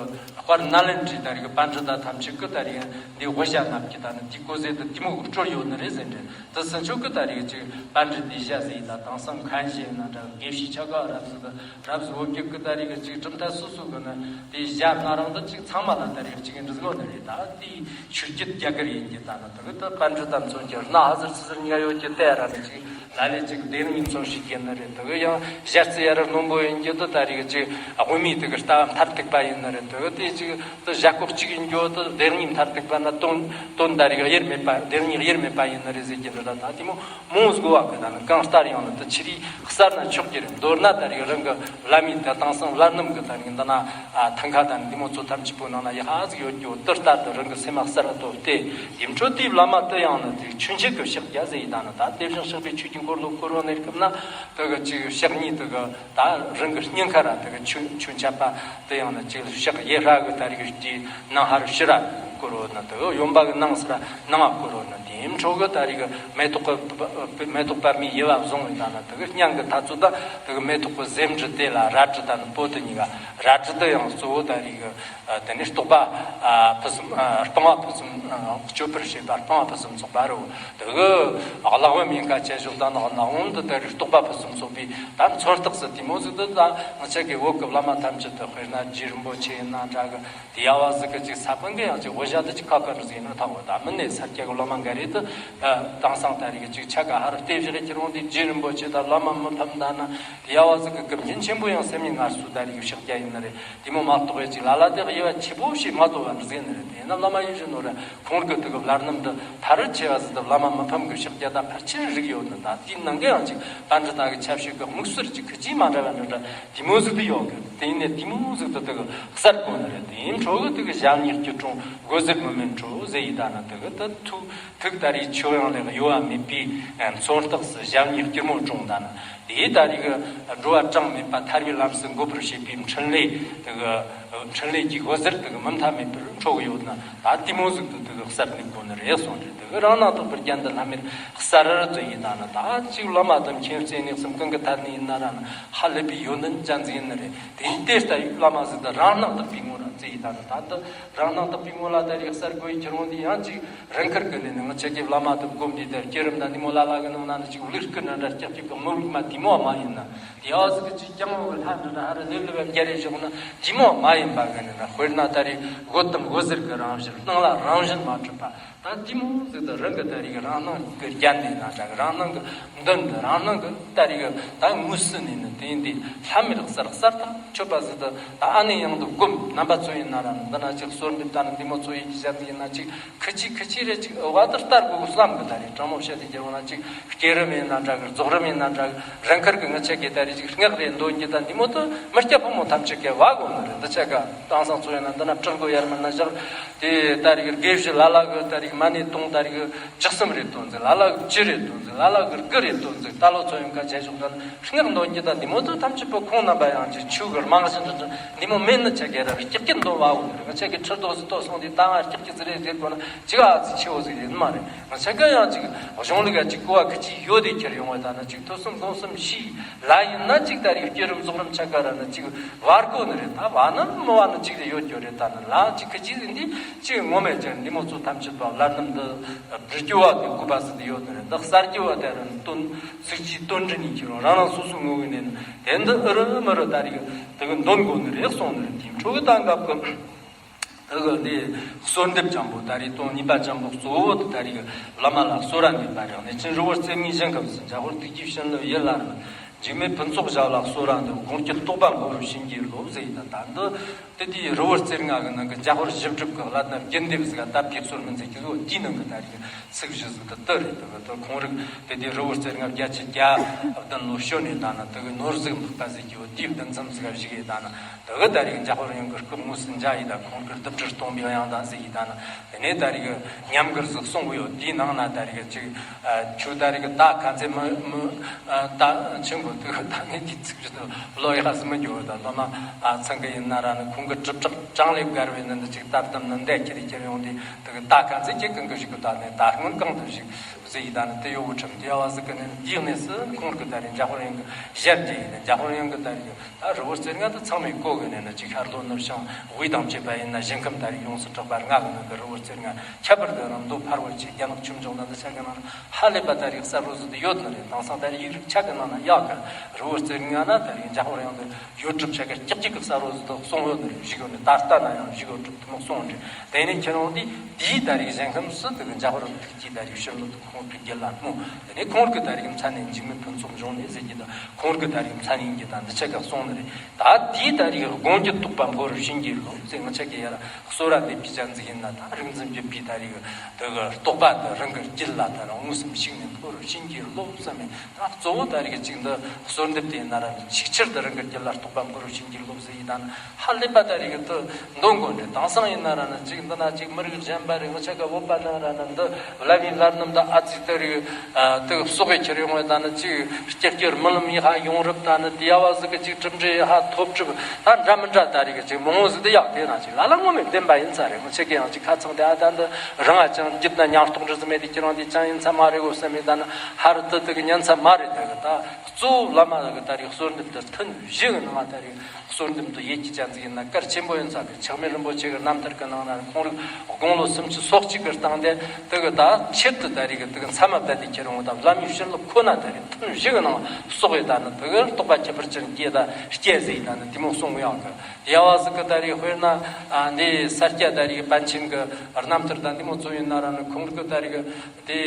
དཔལ་ནཱ་ལེནྡྲའི་ད་རེ་གི་པཎ་གྲུབ་ད་ཐམས་ཅད་གི་ད་རེ་གི་འདི་དབུ་ཞྭ་ནག་གི་ད་ནི་དེའི་སྐུ་ཟེར་དུ་དེ་མོ་གི་སྤྲུལ་ཡོད་ནི་རེད་ཟེར་འདྲ། དེ་ཚུན་ཆོད་གི་ད་རེ་གི་ཅིག་པཎ་གྲུབ་དེའི་ཞྭ་ཟེར་ཡིན་ད། དེང་སང་མཁན་ཞིག་ཡིན་ན་འདྲ། དགེ་བཤེས་ཆ་ག་རབ་ཟིག་རབ་ཟིག་འོ་ཀྱི་གི་ད་རེ་གི་ཅིག་གྲུབ་མཐའ་སོ་སོ་གི་ནི་དེའི་ཞྭ་ན་རང་ད་ཅིག་ཚང་མ་ལ་ད་རེ་གི་ཅིག་འདྲི་གོ་ནི་རེད། ད་དེའི་ཆོས་བརྒྱུད་རྒྱ་གར་ཡིན་གྱི། ད་ནི་དེ་གི་ད་པཎ་གྲུབ་ད་མཚོན་གྱི་སྣ་ཧ་ཟེར་ཚི་ཟེར་ཉ་ཡོད་ཀྱི་དེ་ར་ནི་ཅིག་ལ་ལས་ཅིག་སྡེ་གཉིས་མཚོན་ཞིག་ཡིན་ནི་རེད། དེ་གི་ཡང་ཞྭ་རྩི་ཡ་ར་རྣོན་པོ་ཡིན་གྱི་དེ་ད་རེ་གི་ཅིག་དབུ་མའི་དེ་གི་ལྟ་བ་མཐར་ཐུག་པ་ཡིན་ནི་རེད། དེ་གི་དེ་ཅིག་དེ་ཞྭ་ཁོག་གཅིག་ཡིན་གྱི་དེ་སྡེ་གཉིས་མཐར་ཐུག་པ་ན་དོན་དོན་ད་རེ་གི་དབྱེར་མེད་པ། སྡེ་གཉིས་དབྱེར་མེད་པ་ཡིན་ནི་རེད་ཟེར་གྱི་འདི་ལ་ད་དེ་མོ་མོ་ཟིག་བ་གི། ད་ནི་གང་ལྟར་ཡང་ནི་དེ་ཆི་རིགས་གསར་ན་ཆོག་གི་རེད། མདོར་ན་ད་རེ་གི་རང་གི་བླ་མའི་ད་དེང་སང་བླ་རྣམ་གི་ད་རེ་གི་འདི་ན་ཐང་ཁ་ད་ནི་འདི་མོ་ཚོ་ཐམས་ཅད་པོ་ནང་ན་ཡ་ཧ་ཟིག་ཡོད་ཀྱི་འོ། དེ་ལྟར་དུ་རང་གི་སེམས་མ་གསར་ར་གཏོད་དེ། དེ་འཕྲོ་དེའི་བླ་མ་དེ་ཡང་ནི་དེ་ཆོས་འཆད་གི་ཕྱག་རྒྱ་ཟེར་ཡི། ད་ནི་ད་དེ་བཞིན་གཤེགས་པའི་ཆོས་ཀྱི་འཁོར་ལོ་བསྐོར་བ་ནས་སྐབས་ན་དེ་གི་ཅིག་ཕྱག་གཉིས་དེ་གི་ད་རང་གི་སྙིང་ཁ་ར་དེ་གི་ཆོས་ཆོས་འཆད་པ་དེ་ཡང་ནི་ཅིག་ཕྱག་གཡས་ཧྲ་གི། ད་རིག་གི་ནང་ཧར་ཕྱི་ར་བསྐོར་བ་ན་དེ་གི་ཡོན་པ་གི་ནང་སི་ར་ནང་བསྐོར་བ་ན་དེའི་འཕྲོ་གི་ད་རིག་གི་མེ་ཏོག་གི་མེ་ཏོག་པདྨའི་དབྱེ་བ་བཟུང་བའི་ད་ན་དེ་གི་སྙན་གི་ད་ཚོད་ད་དེ་གི་མེ་ཏོག་གི་ཟེའུ་འབྲུ་དེ་ལ་རལ་གྲི་ད་ནི་པོ་ཏི་གཉིས་ཀ་རལ་གྲི་དེ་ཡང་གཙོ་བོ་ད་རིག་གི་དེ་ནས་རྟོགས་པ་ཕུན་སུམ་སྤང་བ་ཕུན་སུམ་སྤྱོད་པར་བྱེད་པ་སྤང་བ་ཕུན་སུམ་ཚོགས་པ་རེད། དེ་གི་གླེགས་བམ་ཡིན་ཁ་ཆེ་ཞོག་ད་ནག་ནག་འོང་དུ་དེ་རིག་རྟོགས་པ་ཕུན་སུམ་ཚོགས་པའི་ད་མཚོན་རྟགས་སུ་དེ་མོ་ཟིག་ཏུ་ད་ང་ཅག་གི་བོད་ཀྱི་བླ་མ་ཐམས་ཅད་དུ་དཔེར་ན་རྗེ་རིན་པོ་ཆེ་ཡིན་ན་འདྲ་གི་དེ་ཡ་བ་ཟིག་གི་ཅིག་ས་བོན་གི་ཡང་ཅིག་དབུ་ཞྭ་དུ་ཅིག་ཁ་ཁ་འདྲ་ཟིག་ཡིན་ན་ཐང་བ་ད་མི་ནས་ས་སྐྱ་གི་བླ་མ་འགའ་རེ་དུ་དེང་སང་ད་རིག་གི་ཅིག་ཆ་ག་ཧར་ལྟེ་བཞི་རེ་ཁྱེར་འོང་དེ་རྗེ་རིན་པོ་ཆེ་ད་བླ་མ་མི་ཕམ་ད་ན་དེ་ཡ་བ་ཟིག་གི་སྐུ་བརྙན་ཆེན་པོ་ཡང་སེམས་ཉིད་ངལ་གསོ་ད་རིག་གི་ཕྱག་རྒྱ་ཡིན་ན་རེད། དེ་མོ་མ་གཏོགས་པའི་ཅིག་ལ་ལ་དེ་དབྱེ་བ་ཆེ་པོ་ཞིག་མ་གཏོགས་པ་འདྲ་ཟིག་ཡིན་ན་རེད། དེ་ཡིན་ན་བླ་མ་ཡིད་བཞིན་ནོར་ར་ཁོང་གི་དུ་གི་ལར་རྣམ་འདི་ཐ་རུ་ཆེ་བ་ཟིག་ཏུ་བླ་མ་མི་ཕམ་གི་ཕྱག་རྒྱ་དང་ཕལ་ཆེར་རིགས་ཡོད་ནི་ད་དེའི་ནང་གི་ཡང་ཅིག་པཎ་ཌི་ཏ་གི་ཆབ་སྲིད་གི་དམིགས་སུ་ཅིག་ཁི་ཅིག་མ་འདྲ་བ་འདྲ་འདྲ་དེ་མོ་ཟིག་ཏུ་ཡོད་གི། དེ་ཡིན་ནས་དེ་མོ་ཟིག་ཏུ་དུ་གི་གསར་གོ་ནི་རེད། དེ་ཡིན་འཕྲོ་གི་དུ་གི་ཞབས་གཉིས་སྐྱིལ་ཀྲུང་སྒོ་ཟེར་མི་མིན་འཕྲོ་ཟེར་ཡི་ད་ན་དུ་གི་དུ་ཐུག་ཐུག་ད་རིག་ཆོས་དབྱིངས་ལས་གཡོ་བ་མེད་པའི་མཚོན་རྟགས་སུ་ཞབས་གཉིས་སྐྱིལ་མོ་ཀྲུང་ད་ན། དེའི་ད་རིག་འགྲོ་བ་གྲངས་མེད་པ་ཐར་པའི་ལམ་སྲོལ་འགོད་པར་བྱེད་པའི་འཕྲིན་ལས་དེ་གི་འཕྲིན་ལས་ཀྱི་འོད་ཟེར་དེ་གི་མུ་མཐའ་མེད་པར་འཕྲོ་གི་ཡོད་ན་ད་དེ་མོ་ཟིག་ཏུ་དེ་གི་གསར་གནས་དགོས་ནི་རེད་གསུངས་རེད། དེ་གི་རང་སྣང་དག་པའི་རྒྱན་དུ་ལྷམ་མེར་གསལ་རར་བཙལ་ཡིན་ན་ན་ད་ཅིག་བླ་མ་དང་མཁྱེན་བརྩེ་གནས་གསུམ་གང་གི་ཐད་ནས་ཡིན་ན་ར་ན་ཧ་ལས་པའི་ཡོན་ཏན་ཅན་ཟིག་ཡིན་ནི་རེད། དེ་ཡིན་དེ་ལྟ་བུའི་བླ་མ་ཟིག་ཏུ་རང་སྣང་དག་པའི་ངོ་ར་བཙལ་ཡིན་ན་ན་ད་དུ་རང་སྣང་དག་པའི་ངོ་ལ་ད་རིག་གསར་དགོས་ཡི་ཁྱེར་འོང་དེ་ཡང་ཅིག་རང་ཁུར་གི་ནས་ནི་ང་ཆ་གི་བླ་མ་དང་སྒོམ་དེ་དེར་སྐྱེ་རིམ་དང་ནི་མོ་ལ་ལ་གི་ནང་ན་ནི་ཅིག་ལུགས་ཀྱི་ནང་འདྲ་ཀྱག་ཀྱག་གི་དངོས་ལུགས་མ་དེ་མོ་མ་ཡིན་ན། དེ་ཨ་ཟིག་གི་ཅིག་ཀྱང་འོ་ལྷ་འདྲ་འདྲ་ཧ་ར་ལེབ་ལེབ་བརྒྱ་རེ་བཞག་ན་དེ་མོ་མ་ཡིན་པ་གི་ནི་ན། དཔེར་ན་ད་རེས་སྒོ་དང་སྒོ་ཟེར་གི་རང་བཞིན་སྣང་ལ་རང་བཞིན་མ་གྲུབ་པ་ད་དེ་མོ་ཟིག་ཏུ་རང་གི་ད་རེས་གི་རང་སྣང་གི་རྒྱན་དེ་ན་འདྲ་གི་རང་སྣང་གི་མདུན་དུ་རང་སྣང་གི་ད་རེས་གི་ད་དངོས་སུ་ནས་ནི་དེ་ཡིན་དེ་ལྷ་མེད་གསར་གསར་དང་མཆོད་པ་ཟིག་ཏུ་ད་ཨ་ནི་ཡང་དུ་སྒོམ་རྣམ་པ་ཚོ་ཡིན་ན་ར་འདི་ན་ཅིག་གསོལ་འདེབས་ད་ནི་འདི་མོ་ཚོ་ཡིན་གྱི་བྱ་འདི་ཡིན་ན་ཅིག་ཁི་ཅིག་ཁི་ཅིག་རེ་ཅིག་བ་དུ་ལྟར་དགོས་བསམ་གི་ད་རེད། དྲང་མོ་བཤད་དེ་རྒྱལ་བ་ན་ཅིག་སྐྱེ་རིམ་ཡིན་ན་འདྲ་གི་རྫོགས་རིམ་ཡིན་ན་འདྲ་གི་རང་ཁུར་གི་ངི་ཆ་གི་ད་རེད་ཅིག་སྔགས་རེ་འདོན་གྱི་ད་འདི་མོ་དུ་མི་སྐྱ་ཕོ་མོ་ཐམས་ཅད་ཀྱི་བ་གོ་ནི་རེད། འདི་ཆ་ག་དེང་སང་ཚོ་ཡིན་ན་འདི་ན་བྲག་མགོ་ཡར་མར་ན་བཞག་དེ་ད་རེད་གི་དགེ་བཞི་ལ་ལ་གི་ད་རེད་མ་ཎི་དུང་ད་རེད་གི་བཅུ་གསུམ་རེ་འདོན་ཟིག་ལ་ལ་གི་བཅུ་རེ་འདོན་ཟིག་ལ་ལ་གི་དགུ་རེ་འདོན་ཟིག་ད་ལོ་ཚོ་ཡོང་ཁ་ཆེ་ཞོག་ད་ནི་སྔགས་འདོན་གྱི་ད་འདི་མོ་དུ་ཐམས་ཅད་པོ་ཁོང་རྣམ་པ་ཡང་ཅིག་ཆུ་གི་རྨང་གཞི་འདི་འདི་མོ་མེད་ནི་ཆ་གི་ར་སྐྱག་གི་འདོན་བ་འོ་ནི་རེད། ང་ཆ་གི་ཁྲི་ཏོག་སི་ཏོག་སོང་དེ་ད་ང་སྐྱག་གི་ཟི་རེད་ཟེར་དགོས་ན། ཅིག་ཨ་ཙི་ཆེ་བོ་ཟིག་ཡིན་མ་རེད། ང་ཆ་ག་ཡང་ཅིག་གཞུང་ལུགས་ཡ་ཅིག་གོ་བ་ཁི་ཅིག་ཡོད་དེ་ཁྱེར་ཡོང་བ་ད་ན་ཅིག་ཐོས་བསམ་སྒོམ་གསུམ་ཤེས་ལ་ཡིན་ན་ཅིག་ད་རེས་སྐྱེ་རིམ་རྫོགས་རིམ་ཆ་ག་ར་ན་ཅིག་བར་གོ་ནི་རེད། ད་བ་ན་མི་བ་ན་ཅིག་རེ་ཡོད་རྒྱུ་རེད། ད་ན་ལ་ཅིག་ཁི་ཅིག་ཟིན་དེ་ཅིག་ངོ་མས་ཀྱང་འདི་མོ་ཚོ་ཐམས་ཅད་པ་ལར་རྣམ་འདི་བྲི་རྒྱུ་བ་དེ་གོ་བ་ཟིན་དེ་ཡོད་ནི་རེད། འདི་གསར་རྒྱུ་བ་དེ་ར་ན་དོན་ཚིག་ཅིག་དོན་འདྲི་ནི་ཁྱེར་རང་རང་སོ་སོ་ངོ་བོའི་ནས་ན་དེ་འདི་ཨུ་རུ་མི་རུ་ད་རེས་དེ་གི་འདོན་དགོ་ནི་རེད་གསུངས་ནི་རེད། དེ་འཕྲོ་གི་ད་འགབ་གི་དེ་གི་འདི་གསོལ་འདེབས་ཅན་པོ་ད་རེས་དོན་གཉིས་པ་ཅན་པོ་གཙོ་བོ་དེ་ད་རེས་གི་བླ་མ་ལ་གསོལ་ར་འདེབས་པ་རེད། གནས་ཆེན་རི་བོ་རྩེ་ལྔའི་ཞིང་ཁམས་སུ། འཇམ་དཔལ་ཐུགས་ཀྱི་བྱིན་རླབས་ཡིད་ལ་རེག་འཇིགས་མེད་ཕུན་ཚོགས་ཞབས་ལ་གསོལ་ར་འདེབས། དགོངས་ཀྱི་རྟོགས་པ་འཕོ་བར་བྱིན་གྱིས་རློབས་ཟེར་ཡི་ད་ད་འདི་དེ་དེའི་རི་བོ་རྩེ་ལྔ་གི་ནང་གི་འཇམ་དཔལ་བཞི་སྒྲུབ་ཀྱི་བླ་ན་རྒྱུན་འདེབས་ཟིག་ག་ད་དེ་གསོལ་མི་མཛད་ཀྱི་བཟོ་དེའི་ནང་གི་ད་རེས་གི་ཚིག་བཞི་ཟིག་དེ་དེ་རེད། དེ་གི་དེ་ཁོང་རིག་དེ་དེའི་རི་བོ་རྩེ་ལྔ་བརྒྱད་ཅུ་གྱ་བདུན་ལོ་ཤོ་ནས་ད་ན་དེ་གི་ནོར་ཟིག་འཕགས་པ་ཟིག་གི་བོ་དེའི་བདུན་ཙམ་ཟིག་ག་བཞུགས་ཡི་ད་ན། དེ་གི་ད་རེས་འཇམ་དཔལ་དབྱངས་ཀྱི་སྐུ་དངོས་སུ་མཇལ་ཡི་ད་ཁོང་གི་རྡིབ་སྒྲིལ་སྟོང་པའི་དབྱངས་དང་ཟེར་ཡི་ད་ན། དེ་ནས་ད་རེས་ཉམས་མགུར་ཟིག་གསུངས་ཡོད། དེའི་ནང་ན་ད་རེས་ཅིག་ཆུ་ད་རེས་ད་ག་ཚད་མི་མི་ད་ཆུ་མགོ་དུ་ད་ནས་དེ་ཚིག་རེད་ལོ་ཡག་སི་མི་འགྱུར་ད་ལོ་མ་ཚང་གི་ཡིན་ན་ར་ནི་ཁོང་གི་གྲུབ་གྲགས་གྲངས་ལས་བརྒལ་བའི་ནི་འདི་ཅིག་ད་བདམས་ནི་འདས་ཁྱེར་ཁྱེར་ཡོང་དུས་དེ་གི་ད་ག་ཚད་ཁྱེད་གང་གི་ཞིག་གི་ད་ནས་ད་སྔོན་གང་དུ་ཞིག་ཟེར་ཡི་ད་ནི་དེ་ཡོ་བུ་ཁྲིམས་དེ་ཡ་བ་ཟིག་གི་ནི་འདིའི་གནས་སུ་ཁོང་གི་ད་རེས་འཇམ་དཔལ་དབྱངས་ཀྱི་ཞལ་མཇལ་ཡི་ནི་འཇམ་དཔལ་དབྱངས་ཀྱི་ད་རེས་ད་རི་བོ་རྩེ་ལྔ་དུ་ཚང་མས་གོ་གི་ནས་ནི་ཅིག་ཤར་ལྷོ་ནུབ་བྱང་དབུས་དང་བཅས་པ་ཡིན་ན་ཞིང་ཁམས་ད་རེས་ཡོངས་སུ་གྲགས་པ་ལྔ་གི་ནང་གི་རི་བོ་རྩེ་ལྔ་ཁྱད་པར་དུ་རང་མདོ་ཕ་རོལ་གྱི་རྒྱ་ནག་ཆོས་འབྱུང་དང་འདི་ཆ་གི་ནང་ན་ཧ་ལས་པ་ད་རེས་གསར་བུ་ཟིག་ཏུ་ཡོད་ནི་རེད། དེང་སང་ད་རེས་ཡིག་རིགས་ཆ་གི་ནང་ན་ཡག་གི་རི་བོ་རྩེ་ལྔ་ན་ད་རེས་འཇམ་དཔལ་དབྱངས་ཀྱི་ཡོ་གྲུབ་ཆ་ག་ཀྱག་ཀྱག་གི་གསར་བུ་ཟིག་ཏུ་གསུངས་ཡོད་ནི་རེད། བཞུགས་ཡོད་ནི་ད་ལྟ་ན་ཡང་བཞུགས་ཡོད་གྲུབ་དུ་མ་གསུངས་རེད། དེ་ནས་ཁྱེད་རང་འདི་དེའི་ད་རེས་ཞིང་ཁམས་སུ་དེ་གི་འཇམ་དཔལ་རི་བོ་ཀྱི་ད་རེས་ཕྱིར་ལོག་ཏུ་ཁོང་གི་རྒྱུད་ལ་སྨོ། དེ་ནས་ཁོང་གི་ད་རེས་མཚན་ནས་འཇིགས་མེད་ཕུན་ཚོགས་འབྱུང་གནས་ཟེར་གྱི་དང་ཁོང་གི་ད་རེས་མཚན་ཡིན་གྱི་དང་འདི་ཆ་ག་གསུངས་ནི་རེད། ད་དེའི་ད་རེས་དགོངས་ཀྱི་རྟོགས་པ་འཕོ་བར་བྱིན་གྱིས་རློབས་ཟེར་ང་ཆ་གི་ཡར་གསོལ་ར་འདེབས་པའི་ཅན་ཟིག་ཡིན་ན་ད་རིག་འཛིན་བརྒྱུད་པའི་ད་རེས་དེ་གི་རྟོགས་པ་དེ་རང་གི་རྒྱུད་ལ་ད་རང་མངོན་སུམ་ཞུགས་ནས་འཕོ་བར་བྱིན་གྱིས་རློབས་བསམ་མེད། ད་གཙོ་བོ་ད་རེས་ཅིག་འདི་གསོལ་འདེབས་དེ་ཡིན་ན་ར་ཆིག་ཆར་དུ་རང་གི་རྒྱུད་ལ་རྟོགས་པ་འཕོ་བར་བྱིན་གྱིས་རློབས་ཟེར་ཡིན་ན། ཧ་ལས་པ་ད་རེས་གི་དུ་འདོན་དགོས་འདྲ། དེང་སང་ཡིན་ན་ར་ན་ཅིག་འདི་ན་ཅིག་མི་རིགས་གཞན་པ་རེད། ང་ཆ་ག་བོད་པ་ན་ར་ན་འདི་བླ་མའི་ལར་རྣམས་འདི་ཨ་ ཅིག་ད་རེས་ཨ་དེ་གི་སྲོག་གི་ཁྱེར་ཡོང་བའི་ད་ནི་ཅིག་སྐྱིད་སྐྱིད་མི་ལམ་ཡི་ཧ་ཡོང་རབས། ད་ནི་དེ་ཡ་བ་ཟིག་གི་ཅིག་གྲུབ་འབྲས་ཧ་ཐོབ་གྲུབ་ད་འདྲ་མི་འདྲ་ད་རེས་གི་ཅིག་མང་བོ་ཟིག་དེ་ཡག་དེ་ན་ཅིག་ལ་ལ་ངོ་མས་བདེན་པ་ཡིན་ས་རེད། ངོ་ཆེ་གི་ཡང་ཅིག་ཁ་ཚང་དེ་ཨ་ད་འདི་རང་ཨ་ཅང་རྒྱུད་ན་ཉམས་རྟོགས་འདྲ་ཟིག་མེད་དེ་ཁྱེད་རང་དེ་ཅང་ཡིན་ས་མ་རེད་གོ་བསམ་མེད། ད་ནི་ཧ་རི་དེ་དེ་གི་ཉན་ས་མ་རེད། ད་གི་ད་གཙོ་བོ་བླ་མ་ད་གི་ད་རེས་གསོལ་འདེབས་འདི་ཐུན་བཞི་གི་ནང་ད་རེས། གསོལ་འདེབས་འདི་ཡེད་ཀྱི་ཅན་ཟིག་ཡིན་ན་གལ་ཆེན་པོ་ཡིན་ས་གི། ཆགས་མེད་རིན་པོ་ཆེ་གི་རྣམ་ཐར་གི་ནང་ན་ཁོང་རིག་དགུང་ལོ་སུམ་ཅུ་སོ་གཅིག་གི་སྟེང་དེ་དེ་གི་ད་ཆེད་དུ་ད་རེས་གི་དེ་གི་མཚན་མ་བཏབ་སྟེ་ཁྱེར་འོང་། ད་བླ་མའི་བྱིན་རླབས་ཁོ་ན་ད་རེས་ཐུན་བཞི་གི་ནང་གསོག་ཡོད། ད་ནི་དེ་གི་རྟོགས་པ་ཁྱད་པར་ཅན་སྐྱེས་ད་སྐྱེས་ཟིག་ཡིན། ད་ནི་དེ་མོ་གསུང་ཡོང་གི། དེ་ཡ་བ་ཟིག་གི་ད་རེས་དཔེར་ན་ཨ་འདི་ས་སྐྱ་ད་རེས་པཎ་ཆེན་གི་རྣམ་ཐར་ད་འདི་མོ་ཚོ་ཡིན་ན་ར་ནི་ཁོང་རིག་གི་ད་རེས་གི་དེ་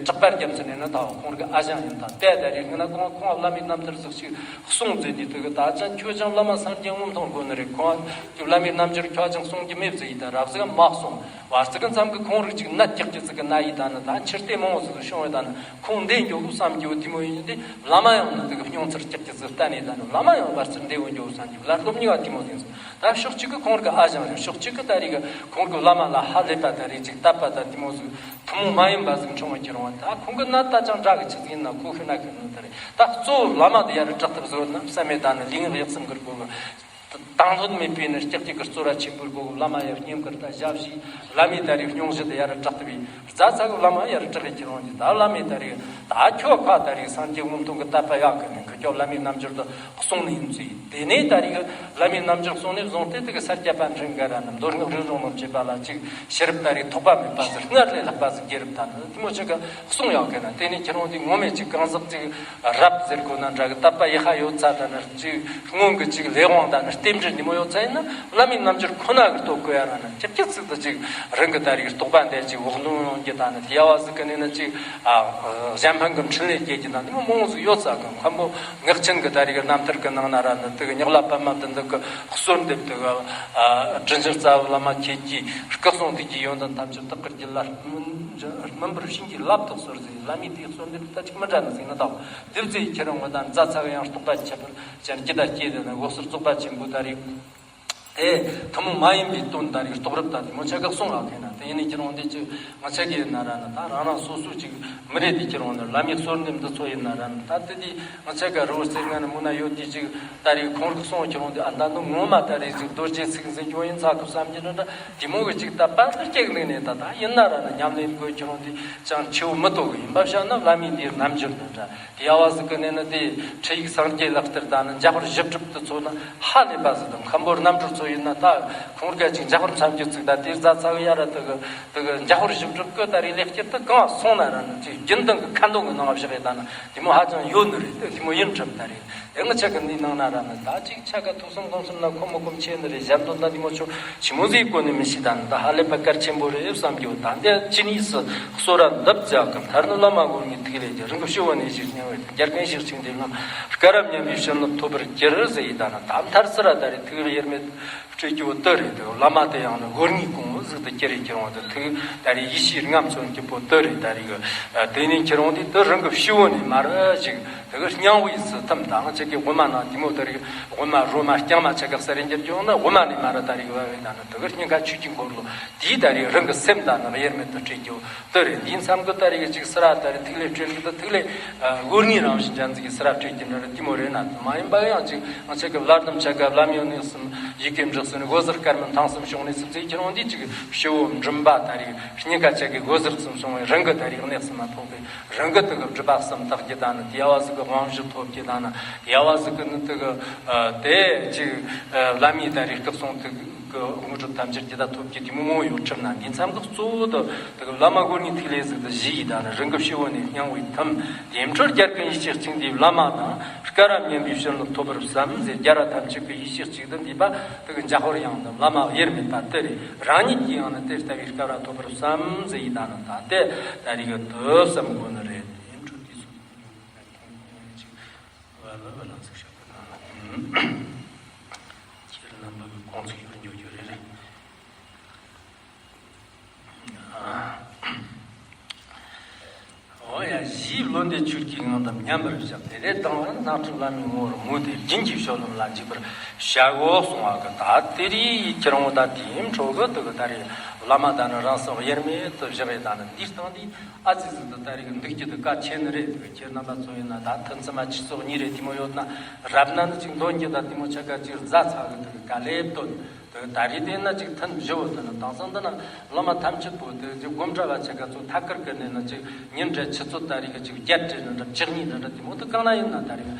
གྲགས་པ་རྒྱ་མཚོ་ནས་ནི་ད་ཁོང་གི་ཨ་ཞང་ཡིན། ད་དེ་ད་རེས་ངི་ན་ཁོང་ཁོང་བླ་མའི་རྣམ་ཐར་ཟིག་ཅིག་གསུང་མཛད་དུས་དེ་གི་ད་ཅང་ཁྱོད་ཅང་བླ་མ་སངས་རྒྱས་དངོས་མཐོང་དགོས་ནི་རེད། ཁོང་གི་བླ་མའི་རྣམ་འགྱུར་ཁྱོད་ཅང་གསུང་རྒྱུ་མེད་ཟིག་ཡིན། ད་རབ་ཟིག་མ་གསུང་བར་ཟིག་ཙམ་གི་ཁོང་རིག་ཅིག་ནད་ཀྱག་ཀྱི་ཟིག་གི་ན་ཡིན། ད་ནི་ད་ཕྱིར་བལྟས་མང་བོ་ཟིག་བྱུང་བས། ད་ནི་ཁོང་འདས་འགྱོ་གི་བསམ་རྒྱུ་དེ་མོ་ཡིན་ཏེ། བླ་མ་ཡང་ནི་དེ་གི་སྙུང་ཚར་ཀྱག་ཀྱི་ཟིག་བལྟས་ནས། ད་ནི་བླ་མ་ཡང་བར་ཚུར་འདས་འོང་འགྱོ་བསམ་རྒྱུ་ལ་སློབ་གཉིས་པ་དེ་མོ་ཡིན་ཟིག། ད་ཕྱོགས་གཅིག་གི་ཁོང་གི་ཨ་ཞང་རེད། ཕྱོགས་གཅིག་གི་ད་རེས་གི་ཁོང་གི་བླ་མ་ལ་ཧ་ལས་པ་ད་རེས་ཅིག་དད་པ་ད་དེ་མོ་ཟིག་ཐུན་མོང་མ་ཡིན་པ་ཟིག་འཁྲུངས་པ་ཁྱེར་འོང་། ད་ཁོང་གི་ན་ད་ཅང་འདྲ་གི་ཆི་ཟིག་ཡིན་ན་ཁོ་ཤི་ན་ཁི་ནི་ད་རེད། ད་གཙོ་བོ་བླ་མ་དེ་ཡར་དྲག་ཐབས་ཟིག་ཡོད་ན་བསམ་མེད། ད་ནི་ལུས་ངག་ཡིད་གསུམ་གི་སྒོ་གི་དང་ལྷོད་མེད་པའི་ནི་ལྕགས་ཀྱི་གི་གཙོ་ར་ཆེན་པོའི་སྒོ་གི་བླ་མ་ཡར་བསྙེན་བཀུར་ད་ཞབས་ཕྱི། བླ་མའི་ད་རེས་སྙུང་གཞི་དེ་ཡར་དྲག་ཐུབ་པའི་རྫ་ཚ་གི་བླ་མ་ཡར་དྲག་གི་ཁྱེར་འོང་གི། ད་བླ་མའི་ད་རེས་ད་ཁྱོད་ཁ་ད་རེས་སངས་རྒྱས་དངོས་མཐོང་གི་དད་པ་ཡག་གི་ནི་ཁི་ཁྱོད་བླ་མའི་རྣམ་འགྱུར་དུ་གསུང་ནི་ཡིན་ཚུལ། དེ་ནས་ད་རེས་བླ་མའི་རྣམ་འགྱུར་གསུང་ནས་བཟུང་སྟེ་དེ་གི་ས་སྐྱ་པཎ་ཆེན་ག་ར་ནི་མདོ་སྔགས་རིག་གཞུང་རྣམས་བྱེད་པ་ལ་ཅིག་ཤེས་རབ་ད་རེས་ཐོགས་པ་མེད་པ་ཟིག་སྔར་ལས་ལྷག་པ་ཟིག་རྒྱས་རབས་ད་ནི་དེ་མོ་ཅིག་གི་གསུང་ཡག་གི་ན། དེ་ནས་ཁྱེད་རང་དེ་ངོ་མས་ཅིག་གང་ཟག་ཅིག་རབ་ཟེར་དགོས་ན་འདྲ་གི། དད་པ་ཡེ་ཧ་ཡོད་ཚ་ད་ནི་ཅིག་སྔོན་གི་ཅིག་ལས་དབང་ད་ནི་རྟེན་འབྲེལ་ནི་མོ་ཡོད་ཚ་ཡིན་ན་བླ་མའི་རྣམ་འགྱུར་ཁོ་ན་གི་རྟོགས་དགོས་ཡ་ར་ནི་ཅིག་ཅི་ཚིག་ཏུ་ཅིག་རང་གི་ད་རེས་རྟོགས་པ་འདི་ཅིག་བོགས་འདོན་ཡོང་རྒྱུ་ད་ནི། དེ་ཡ་བ་ཟིག་གི་ནས་ནི་ཅིག་ཨ་གཞན་ཕན་གི་འཕྲིན་ལས་སྐྱེ་རྒྱུ་ད་ནི་མོ་མང་ཟིག་ཡོད་ཚ་གི། མཁན་པོ་ངག་ཆེན་གི་ད་རེས་གི་རྣམ་ཐར་གི་ནང་ན་ར་ནི་དེ་གི་ཉག་ལ་པདྨ་དོན་ལྡན་གི་གསོལ་འདེབས་དེ་གི་ཨ་དྲིན་ཅན་རྩ་བའི་བླ་མ་ཁྱེད་ཀྱིས་སྐུ་གསུང་ཐུགས་ཀྱི་ཡོན་ཏན་ཐམས་ཅད་བདག་གིར་བགྱིས་ལ་སྨིན་སྨིན་པར་བྱིན་གྱིས་བརླབ་ཏུ་གསོལ་ཟེར། བླ་མའི་དེའི་གསོལ་འདེབས་ད་ཅིག་མི་འདྲ་ནི་ཟིག་ནི་དང་། དེ་ཚོའི་ཁྱེད་རང་ངོ་ད་རྫ་ཚ་གི་ཡང་རྟོགས་པ་ཁྱད་པར་ཅན་སྐྱེ་ད་སྐྱེ་དེ་ན་འོད་ཟེར་རྫོགས་པ་ཆེན་པོ་ད་རེས་དེ་ཐུན་མོང་མ་ཡིན་པའི་དོན་ད་རེས་རྟོགས་རབས་ད་དེ་མོ་ཆ་ག་གསུང་ལ་ཁེ་ན། དེ་ཡིན་ནི་ཁྱེད་རང་དེ་ཅིག་ང་ཆ་གི་ཡིན་ན་ར་ན་ད་རང་རང་སོ་སོ་ཅིག་མི་རེད། དེ་ཁྱེད་རང་ནི་བླ་མའི་གསོལ་འདེབས་འདི་ཚོ་ཡིན་ན་ར་ན་ད་དེ་དེ་ང་ཆ་ག་རི་བོ་རྩེ་ལྔ་ནི་མུ་ན་ཡོད་དེ་ཅིག་ད་རེས་ཁོང་རིག་གསུང་ཁྱེད་རང་དེ་ཨ་ད་འདི་ངོ་མ་ད་རེས་ཅིག་རྡོ་རྗེ་ཚིག་འཛིན་སྐྱོང་ཡིན་ཚ་གི་བསམ་གྱི་ནི་འདྲ། དེ་མོ་གི་ཅིག་ད་པར་དུ་སྐྱེག་ནས་ནས་ད་ད་ཡིན་ན་ར་ནི་ཉམས་ལེན་དགོས་ཁྱེད་རང་དེ་ཅང་ཆེ་བོ་མི་དོ་གི། ཡིན་པ་བྱ་ན་བླ་མའི་འདིའི་རྣམ་འགྱུར་དང་འདྲ། དེ་ཡ་བ་ཟིག་གི་ནས་ནི་དེ་ཁྲིད་ཡིག་སངས་རྒྱས་ལག་བསྟར་དང་ནི་འཇམ་དཔལ་བཞི་སྒྲུབ་དུ་ཚོ་ན་ཧ་ལས་པ་ཟིག་དང་། མཁན་པོ་རྣམ་གྲོལ་ཚོ་ཡིན་ན་ད་ཁོང་རྒྱ་ཅིག་འཇམ་དཔལ་མཚམས་ཀྱི་ཚིག་ད་དེ་རྫ་ཚ་གི་ཡ་ར་དེ་གི་དེ་གི་འཇམ་དཔལ་བཞི་སྒྲུབ་གི་ད་རེས་ལེགས་སྐྱེར་དུ་གང་སོང་ན་ར་ནི་ཅིག་རྒྱུན་ལྡན་གི་ཁ་འདོན་གི་ནང་བཞག་ཡོད་ད་ན་དེ་མོ་ཧ་ཅང་ཡོད་ནི་རེད། དེ་མོ་ཡིན་གྲུབ་ད་རེད། དེ་ང་ཆ་གི་འདི་ནང་ན་ར་ནི་ད་ཅིག་ཆ་ག་ཐུགས་བསམ་སྒོམ་གསུམ་ན་ཁོམ་མི་ཁོམ་ཆེ་ནི་རེད། ཞབས་འདོན་ད་འདི་མོ་ཆོ་ཆི་མོ་ཟིག་གོ་ནི་མི་ཤེས། ད་ནི་ད་ཧ་ལས་པ་གལ་ཆེན་པོ་རེད་བསམ་རྒྱུ། ད་འདི་ཅི་ནས་སུ་གསོལ་ར་འདེབས་མཛད་གམ། མཐར་ནི་བླ་མ་གོང་མའི་ཐུགས་ལས་ཀྱི་རིང་གི་ཕྱི་བོ་ནས་ཞིག་སྙིང་བའི་རྒྱལ་ཀུན་ཞིག་ཆིང་དེ་ལམ་སྐལ་རབ་སྙན་པའི་བྱིན་རླབས་ཐོབ་པར་གྱུར་ཟེར་ཡི། ད་ནི་ད་མཐར་སི་ར་ད་རེ་ཐུགས་ལ་དབྱེར་མེད་སྤྲོད་རྒྱུ་བོ་དེ་རེད། དེ་བླ་མ་དེ་ཡང་ནི་སྒོར་ངའི་གོང་བུ་ཟིག་ཏུ་གྱུར་རེ་གྱུར་འོང་དུ་ཐུགས་ད་རེ་ཡིད་ཤེས་རྔམ་ཚོན་གྱི་པོ་དེ་རེད། ད་རེ་གི་དེ་ནས་ཁྱེད་རང་དེ་དེ་རང་གི་ཕྱི་བོ་ནས་མར་ཞིག་དེ་གི་སྙིང་བོའི་སུ་ཐིམ་དང་ཅིག་གི་དབུ་མ་ནང་དེ་མོ་དེ་རེ་གི་དབུ་མ་རོ་མ་རྐྱང་མ་ཆ་ག་ས་རེ་འགྱུར་རྒྱུ་ཡོང་ན་དབུ་མ་ནས་མར་ད་རེ་གི་བ་བའི་ནང་ན་དེ་གི་སྙིང་ག་ཆུ་སྐྱིན་འཁོར་ལོ་དེའི་ད་རེ་རང་གི་སེམས་ད་ནི་དབྱེར་མེད་དུ་སྤྲོད་རྒྱུ་དེ་རེད། འདིའི་མཚམས་གི་ད་རེ་གི་ཅིག་སི་ར་ད་རེ་ཐིག་ལེ་སྤྲོད་གི་ད་ཐིག་ལེ་སྒོར་ངའི་རང་བཞིན་ཅན་ཟིག་གི་སི་ར་སྤྲོད་ཀྱི་འདྲ་རེད། དེ་མོ་རེད་ན་མ་ཡིན་པ་ཡང་ཅིག་ང་ཆ་གི་བླ་དམ་ཆ་ག་བླ་མའི་གནས་གསུམ་ཡི་གེ་འབྲི་གསུམ་ནི་སྒོ་ཟུར་དཀར་མོ་ཐང་གསུམ་བྱུང་ནས་སུམ་ཚེ་ཁྱེད་རང་འདི་ཅིག་ཕྱི་བོ་མགྲིན་པ་ད་རེ་སྙིང་ག་ཆ་གི་སྒོ་ཟུར་གསུམ་བྱུང་བའི་རང་གི་ད་རེ་གནས་གསུམ་མ་ཐོབ་པའི་རང་གི་དེ་གི་སྒྲིབ་པ་གསུམ་དག་གི་ད་ནི་དེ་ཡ་བ་ཟིག་གི་དབང་བཞི་ཐོབ་གི་ད་ནི་དེ་ཡ་བ་ཟིག་གི་ནི་དེ་གི་དེ་ཅིག་བླ་མའི་ད་རེ་སྐུ་གསུང་ཐུགས་གི་དངོས་གྲུབ་ཐམས་ཅད་ཀྱི་ད་ཐོབ་ཀྱི་དེ་མོ་མང་ཡོད་གྲུབ་ན། འདི་མཚམས་ཀྱི་གཙོ་བོ་དུ་དེ་གི་བླ་མ་སྒོ་ནས་ཐིག་ལེ་ཟིག་ཏུ་བཞི་ཡི་ད་ནི་རང་གི་ཕྱི་བོ་ནས་སྙིང་བའི་ཐིམ། དེ་འཕྲོར་རྒྱལ་ཀུན་ཡིད་ཆེས་གཅིག་འདིའི་བླ་མ་དང་སྐལ་རབ་སྙན་པའི་བྱིན་རླབས་ཐོབ་པར་བསམ་ཟེར། རྒྱལ་བ་ཐམས་ཅད་ཀྱི་ཡིད་ཆེས་གཅིག་ཏུ་འདུས་པ་དེ་གི་འཇམ་དཔལ་དབྱངས་དང་བླ་མ་དབྱེར་མེད་པ་དེ་རེད། རང་ཉིད་ཀྱིས་ཡང་ནི་དེ་ལྟ་བུའི་སྐལ་བ་ཐོབ་པར་བསམ་ཟེར་ཡི་ད་ནི་ད་དེ་ད་རེས་ཀྱི་དུ་བསམ་དགོས་ནི་རེད། དེ་འཕྲོར་དུས་གསུམ་དུ་ཡོང་བའི་ཐོང་ཁུངས་ཡོད་ཅིག་བ་ལ་བ་ལ་ཚིག་ཤོག་གི་ནང་ལ། ཁྱེད་རྣམ་པ་གི་དགོངས་ཚུལ་ཡོད་འཇོག་རྒྱུ་རེ་རེ། འོ་ཡ། གཞིའི་བློ་འདས་ཆོས་ཀྱི་ངང་དུ་མཉམ་པར་བཞག་དེ་ལས་ལྡང་བར་སྣང་སྤྲིན་བླ་མའི་ངོ་བོར་མོས་ཏེ་རྒྱུན་གྱི་སྤྱོད་ལམ་ལ་འཇུག་པར་བྱའོ་གསུང་བ་གི། ད་དེ་རིགས་ཁྱེད་རང་ད་དེའི་འཕྲོ་གི་དུ་གི་ད་རེས་ བླ་མ་དང་ནི་རང་སྲོག་དབྱེར་མེད་དུ་བཞག་ཡོད། ད་ནི་འདིའི་སྟེང་འདི་ཨ་ཙི་ཙི་དུ་ད་རེས་འདུག་རྒྱུ་དེ་གལ་ཆེ་ནི་རེད། ཁྱེད་རྣམ་པ་ཚོ་ཡིན་ན་ད་ཐུན་ཚང་མ་ཆུ་ཚོད་གཉིས་རེ་དེ་མོ་ཡོད་ན་རབ་ན་ནི་ཅིག་འདོན་རྒྱུ་ད་དེ་མོ་ཆ་ག་ཅིག་རྫ་ཚ་གི་དེ་ག་ལེབ་དོན། དེ་ད་རེས་དེ་ན་ཅིག་ཐུན་བཞི་བོ་དེ་ནི་དེང་སང་འདི་ན་བླ་མ་ཐམས་ཅད་པོ་དེ་ཅིག་སྒོམ་གྲྭ་བ་ཆ་ག་ཚོ་ཐད་ཀར་གི་ནས་ན་ཅིག་ཉིན་རེ་ཆུ་ཚོད་ད་རེས་གི་ཅིག་བརྒྱད་རེ་ནི་འདྲ་བཅུ་གཉིས་ནི་འདྲ་དེ་མོ་དེ་གང་ན་ཡིན་ན་ད་རེས་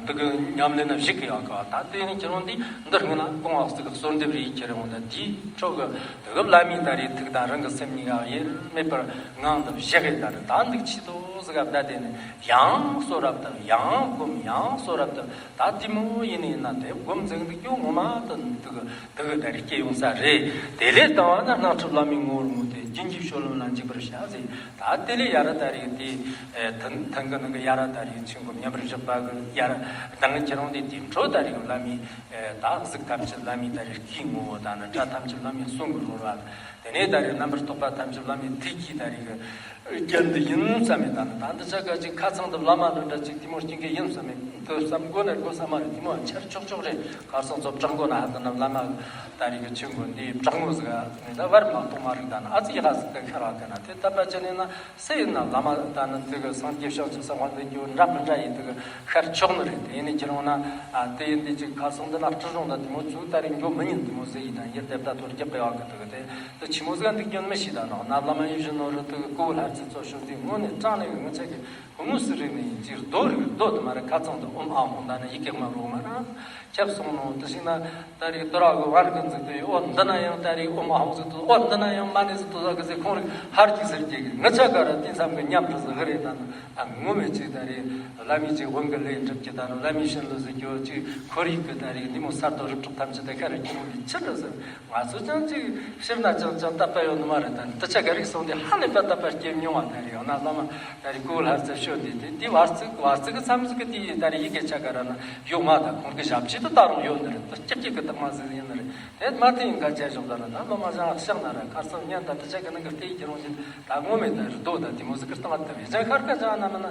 འདི་གི་ཉམས་ལེན་ན་བཞུགས་གི་ཡོད་གི། ད་དེ་ནི་ཁྱེད་རང་འདི་འདི་སྔོན་ན་ཀོང་བ་ཟིག་གི་གསོལ་འདེབས་རེ་ཁྱེད་རང་འདི་འདིའི་ཁྲོད་གི་དེ་གི་བླ་མའི་ད་རེས་ཐུགས་དང་རང་གི་སེམས་གཉིས་ཀ་དབྱེར་མེད་པར་ངང་དུ་བཞག་གི། ད་རེས་ད་འདུག་ཆེད་དུ་ཟིག་ག་བསྡད་དེ་ནི་ཡང་གསོལ་རབ་དང་ཡང་སྒོམ་ཡང་གསོལ་རབ་དང་། ད་དེ་མོ་ཡིན་ནི་ཡིན་ན་དེ་སྒོམ་འཛིན་འདུག་རྒྱུ་ངོ་མ་དུ་འདུག་གི། དེ་གི་ད་རེས་སྐྱེ་ཡོང་ས་རེད། དེ་ལས་དང་བ་ན་སྣང་སྲིད་བླ་མའི་ངོ་བོར་བསྔོས་ཏེ་རྒྱུན་གྱི་སྤྱོད་ལམ་ལ་འཇུག་པར་བྱ་ཟེར། ད་དེ་ལས་ཡར་ད་རེས་དེ་ཐུན་ཐུན་གི་ནང་གི་ཡར་ད་རེས་ཆུ་འགོ་མཉམ་པར་བཞག་པ་གི་ཡར་ད་ངི་ཁྱེད་རང་དེ་དེ་འཕྲོ་ད་རེས་བླ་མའི་ད་གཟུགས་ཐམས་ཅད་བླ་མའི་ད་རེས་སྐུའི་ངོ་བོ་དང་ནི་སྒྲ་ཐམས་ཅད་བླ་མའི་གསུང་གི་རོལ་བ། དེ་ནས་ད་རེས་རྣམ་པར་རྟོག་པ་ཐམས་ཅད་བླ་མའི་ཐུགས་ཀྱི་ད་རེས་གི་རྒྱན་དུ་ཡིན་བསམ་མེད། ད་ནི་ད་འདི་ཆ་ག་ཅིག་ཁ་ཚང་དུ་བླ་མ་ལ་འདྲ་ཅིག་དེ་མོ་སྐྱེ་གི་ཡིན་བསམ་མེད། དུ་བསམ་དགོས་ན་དགོས་བསམ་མ་རེད། དེ་མོ་ཆར་ཆོག་ཆོག་རེད། ཁ་སང་ཚོ་བྲག་མགོ་ན་ཧ་ད་ན་བླ་མ་ད་རེས་གི་ཆུ་མགོ་འདི་བྲག་མགོ་ཟིག་ནི་ད་བར་མ་གཏོང་མ་རིག་ད་ན་ཨ་ཙི་ཡ་ཧ་ཟིག་ད་ཁ་རག་གི་ན་དེ་ད་པ་ཅི་ནས་ན་སེ་ཡིན་ན་བླ་མ་ད་ནི་དེ་གི་སངས་རྒྱས་བྱང་ཆུབ་སེམས་དཔའ་འདི་རྒྱུ་འདྲ་མི་འདྲ་ཡིན་དེ་གི་ཤར་ཆོག་ནི་རེད། དེ་ཡིན་ནི་ཁྱེད་རང་ན་ཨ་དེ་ཡིན་དེ་ཅིག་ཁ་སང་འདི་ན་སྤྲུལ་རུང་ད་དེ་མོ་ཚུགས་ད་རེས་འགྱོ་མི་ཉན། དེ་མོ་ཟེ་ཡིན་ད་ཡིར་དེབ་ད་ཐོར་རྒྱག་གི་ཡོད་གི་དེ་གི་དེ། དེ་ཆི་མོ་ཟིག་ག་འདུག་རྒྱུ་མི་ཤེས། ད་ནོག་ན་བླ་མ་ཡིད་བཞིན་ནོར་བུ་དེ་གི་ཀོ་བོ་ལྷ་རྩེ་གཙོ་ཤོག་དེ་དངོས་གནས་དྲང་གནས་གི་ངི་ཆ་གི་དངོས་སུ་རིག་ནས་ཡིན་གཅིག་རྡོ་རིག་རྡོ་དུ་མ་རེད། ཁ་ཚང་དུ་ཨོམ་ཨ་ཧོང་ད་ནི་ཡི་གེ་མ་རོ་མ་ར་ཁྱབ་སོང་ནོ། དེ་ཞིག་ན་ད་རེས་དོ་ར་གི་བར་གི་འཛིན་དུ་ཡོད། ཨོ་འདི་ན་ཡང་ད་རེས་ཨོམ་ཨ་ཧོང་ཟིག་ཏུ་ཨོ་འདི་ན་ཡང་མ་ནི་ཟིག་ཏུ་ཟ་གི་ཟེ་ཁོང་རིག་ཧར་གྱིས་ཟེར་གྱི་གི་ངི་ཆ་ག་ར་དེ་བསམ་གི་ཉམས་དུ་ཟི་གི་རེད། ད་ནི་ཨ་ངོ་མེད་ཅིག་ད་རེས་བླ་མའི་ཅིག་དབང་གི་ལས་འགྲུབ་ཀྱི་ད་རུང་བླ་མའི་བྱིན་རླབས་ཟེར་གྱི་ཅིག་ཁོར་ཡུག་གི་ད་རེས་འདི་མོ་གསར་དུ་རིག་གྲོགས་ཐམས་ཅད་དེ་ཁ་རེ་ཁྱེད་རང་གི་ཆི་འདྲ་ཟེར། ང་ཚོ་ཅང་ཅིག་ཕྱིར་ན་ཅང་ཅང་དད་པ་ཡོད་ནི་མ་རེད། ད་ནི་དེ་ཆ་ག་རིག་སོང་དེ་ཧ་ལས་པ་དད་པ་སྐྱེ་མྱོང་བ་ད་རེད། ཡང་ན་བླ་མ་ད་རེས་ཀོ་ལྷ་རྩེ་ཤོད་དེ་དེ་དེ་བར་ཚིག་བར་ཚིག་གི་མཚམས་ཟིག་གི་དེ་ཡི་ད་རེས་ཡི་གེ་ཆ་ག་ར་ན་ཡོད་མ། ད་ཁོང་གི་ཞབས་ཕྱི་དུ་ད་རུང་ཡོད་ནི་རེད། དེ་སྐྱིད་སྐྱིད་གི་དག་མ་ཟིག་ཡིན་ནི་རེད། དེ་མ་དེ་ཡིན་ག་བྱས་ཞོག་ད་ན་ད་བླ་མ་ཞང་ཤག་ན་ར་ཁར་སང་ཉན་ད་དེ་ཆ་གི་ནང་གི་ལྟས་ཀྱི་རང་བཞིན་ད་ངོ་མེད་ད་རེད། རྡོ་ད་དེ་མོ་ཟིག་གི་སྟངས་ད་རེད། ཅང་ཤར་ཀ་ཅང་ན་མིན་ན།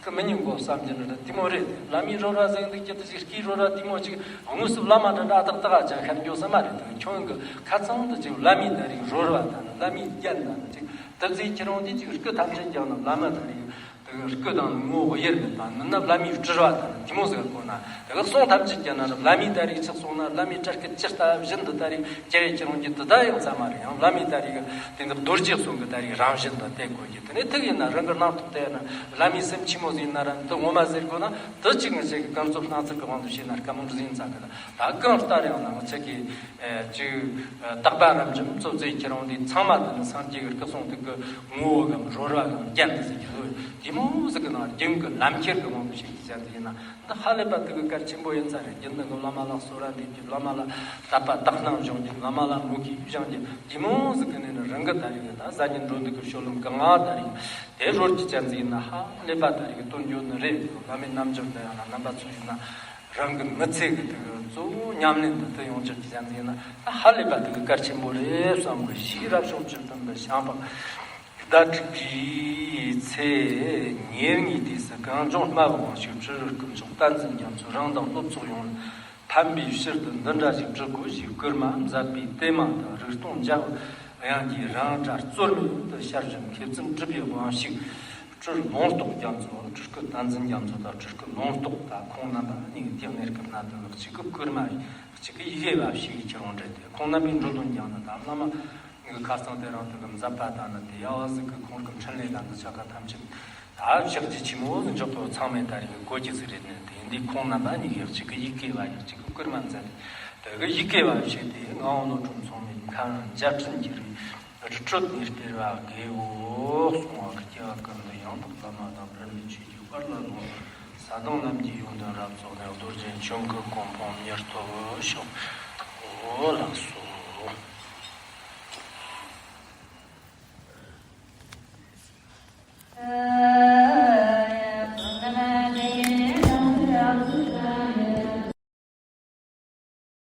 ཀི་མི་ཉན་གོ་བསམ་གྱི་འདྲ་དེ་མོ་རེད། བླ་མའི་རོལ་བ་ཟེར་འདུག་ཀྱི་དེ་ཅིག་སྐུའི་རོལ་བ་དེ་མོ་ཅིག་དངོས་སུ་བླ་མ་འདྲ་འདྲ་ཏག་ཏག་ཅང་ཤར་འགྱོ་ས་མ་རེད། དེ་ཁྱོད་ཀྱི་ཁ་ཚང་དུ་ཅིག་བླ་མའི་ད་རེས་རོལ་བ་དང་བླ་མའི་རྒྱན་དང་ཅིག་དེ་ཚོའི་ཁྱེད་རང་དེ་ཅིག་སྐུ་ཐམས་ཅད་ཀྱང་ན་བླ་མ་ད་རེས་དེ་སྐུ་དང་ངོ་བོ་དབྱེར་མེད་པ་མིན་ན་བླ་མའི་སྤྲུལ་བ་དང་དེ་མོ་ཟེར་གོ་ན་དེ་གི་གསུང་ཐམས་ཅད་ཀྱང་ན་བླ་མའི་ད་རེས་ཆགས་སོང་ན་བླ་མའི་སྤྲུལ་སྐུ་ཇི་ལྟ་བཞིན་དུ་ད་རེས་རྒྱལ་བའི་ཁྱེད་རང་གྱི་དེ་ད་ཡང་ས་མ་རེད། ཡང་བླ་མའི་ད་རེས་དེ་འདི་རྡོ་རྗེ་གསུང་གི་ད་རེས་རང་བཞིན་དུ་བསྟན་དགོས་ཀྱི། དེ་ནས་ཐུག་ཡིན་ན་རང་གི་སྣང་ཐོག་དེ་ན་བླ་མའི་སེམས་ཆི་མོ་ཟིན་ན་ར་འདི་ངོ་མ་ཟེར་དགོས་ན་དེ་གཅིག་ངི་ཆ་གི་ཀུན་རྫོབ་སྣང་ཚུལ་གི་དབང་དུ་བྱས་ན་སྐམ་པོ་ཟིན་ཚ་གི། ད་གང་ལྟར་ཡང་ན་ངི་ཆ་གི་ཅིག་བརྟག་པ་རབ་འབྱམས་གཙོ་བྱས་ཁྱེད་རང་འདི་ཚང་མ་དེ་ནི་སངས་རྒྱས་ཀྱི་སྐུ་གསུང་ཐུགས་ཀྱི་ངོ་བོ་གམ་རོལ་བ་གམ་རྒྱན་དུ་ཟེར་གྱི་ལོ། དེ་མོ་ཟིག་གི་ནང་རྒྱུན་གྱི་ལམ་ཁྱེར་གྱི་དབང་དུ་བྱས་ཀྱི་ཅན་དེ་ཡིན་ན། འདི་ཧ་ལས་པ་དེ་གི་གལ་ཆེན་པོ་ཡིན་ས་རེད། རྒྱུན་དུ་གི་བླ་མ་ལ་གསོལ་ར་འདེབས་རྒྱུ། བླ་མ་ལ་དད་པ་དག་སྣང་སྦྱོང་རྒྱུ། བླ་མ་ལ་མོས་གུས་སྦྱང་རྒྱུ། དེ་མོ་ཟིག་གི་ནས་ནི་རང་གི་ད་རེས་ད་གཟའ་ཉི་འགྲོ་འདུག་གི་སྤྱོད་ལམ་གི་ང་ད་རེས་དེ་རོལ་གྱི་ཅན་ཟིག་ཡིན་ན་ཧ་ལས་པ་ད་རེས་གི་དོན་ཡོད་ནི་རེད། བླ་མའི་རྣམ་འགྱུར་འདི་ཡང་ན་རྣམ་པ་ཚོ་ཡིན་ན་རང་གི་མི་ཚེ་གི་དེ་གི་གཙོ་བོ་ཉམས་ལེན་དུ་དུ་ཡོང་རྒྱུ་གི་ཅན་ཟིག་ཡིན་ན་ཧ་ལས་པ་དེ་གི་གལ་ཆེན་པོ་རེད་བསམ་གི། ཞེས་རབ་བྱུང་བཅུ་བདུན་པའི་ཞིང་ཕག་ཟླ་དྲུག་པའི་ཚེས་ཉེར་གཉིས་དུས་སུ་གངས་ལྗོངས་སྨྲ་བའི་དབང་ཕྱུག་སྤྲུལ་སྐུ་མཆོག་བསྟན་འཛིན་རྒྱ་མཚོ་རང་དང་སློབ་ཚོགས་ཡོངས་ལ་ཕན་པའི་ཕྱིར་དུ་འདི་འདྲ་ཞིག་བསྒྲུབ་དགོས་ཞེས་བསྐུལ་མ་མཛད་པའི་དེ་མ་ཐག་རིག་སྟོང་འཇམ་དབྱངས་ཀྱིས་རང་སྒྲ་རྩོལ་མེད་དུ་ཤར་བཞིན་མཁས་བཙུན་གྲུབ་པའི་དབང་ཕྱུག་སྤྲུལ་ལུང་རྟོགས་རྒྱ་མཚོ། སྤྲུལ་སྐུ་བསྟན་འཛིན་རྒྱ་མཚོ་དང་སྤྲུལ་སྐུ་ལུང་རྟོགས་དང་ཁོང་རྣམ་པ་གཉིས་ཀྱི་དེ་གནས་སྐབས་ན་དུ་གཅིག་གི་བསྐུལ་མ་གཅིག་གི་ཡི་གེ་བ་ཞིག་གི་ཁྱེར་འོང་འདྲ་སྟེ། ཁོང་རྣམ་པའི་འགྲོ་དོན་ཀྱང་ན་ད་བླ་མ་ངའི་ཁ་སང་དེ་རིང་དེ་གི་མཛད་པ་དང་ནི་དེ་ཡ་བ་ཟིག་གི་ཁོང་གི་འཕྲིན་ལས་དང་འདི་ཆ་ག་ཐམས་ཅད་ད་ཕྱག་རྗེས་ཆེན་མོ་ཟིག་འཇོག་གི་ཚང་མས་ད་རིང་གི་གོ་རྒྱུ་ཟིག་རེད། ནི་དེ་འདི་ཁོང་རྣམ་པ་གཉིས་ཀྱི་གཅིག་གི་ཡི་གེ་བ་ཡང་གཅིག་གི་བསྐུལ་མ་མཛད་དེ། དེ་གི་ཡི་གེ་བ་བྱས་ཏེ་ངག་དབང་བློ་གྲོས་མཚུངས་མེད་མཁའ་དབྱིངས་འཇའ་སྤྲིན་གྱི་རི་རི་ཁྲོད་ནས་སྟེར་བ་དགེའོ་གསུང་བ་གི་སྐྱེ་བ་ཀུན་ཏུ་ཡང་དག་བླ་མ་དང་འབྲལ་མེད་ཆོས་ཀྱི་དཔལ་ལ་བཟང་། ས་དང་ལམ་གྱི་ཡོན་ཏན་རབ་རྫོགས་ནས། རྡོ་རྗེ་འཆང་གི་གོ་འཕང་མྱུར་ཐོབ་ཤོག། ཨོ་ལགས་སོ།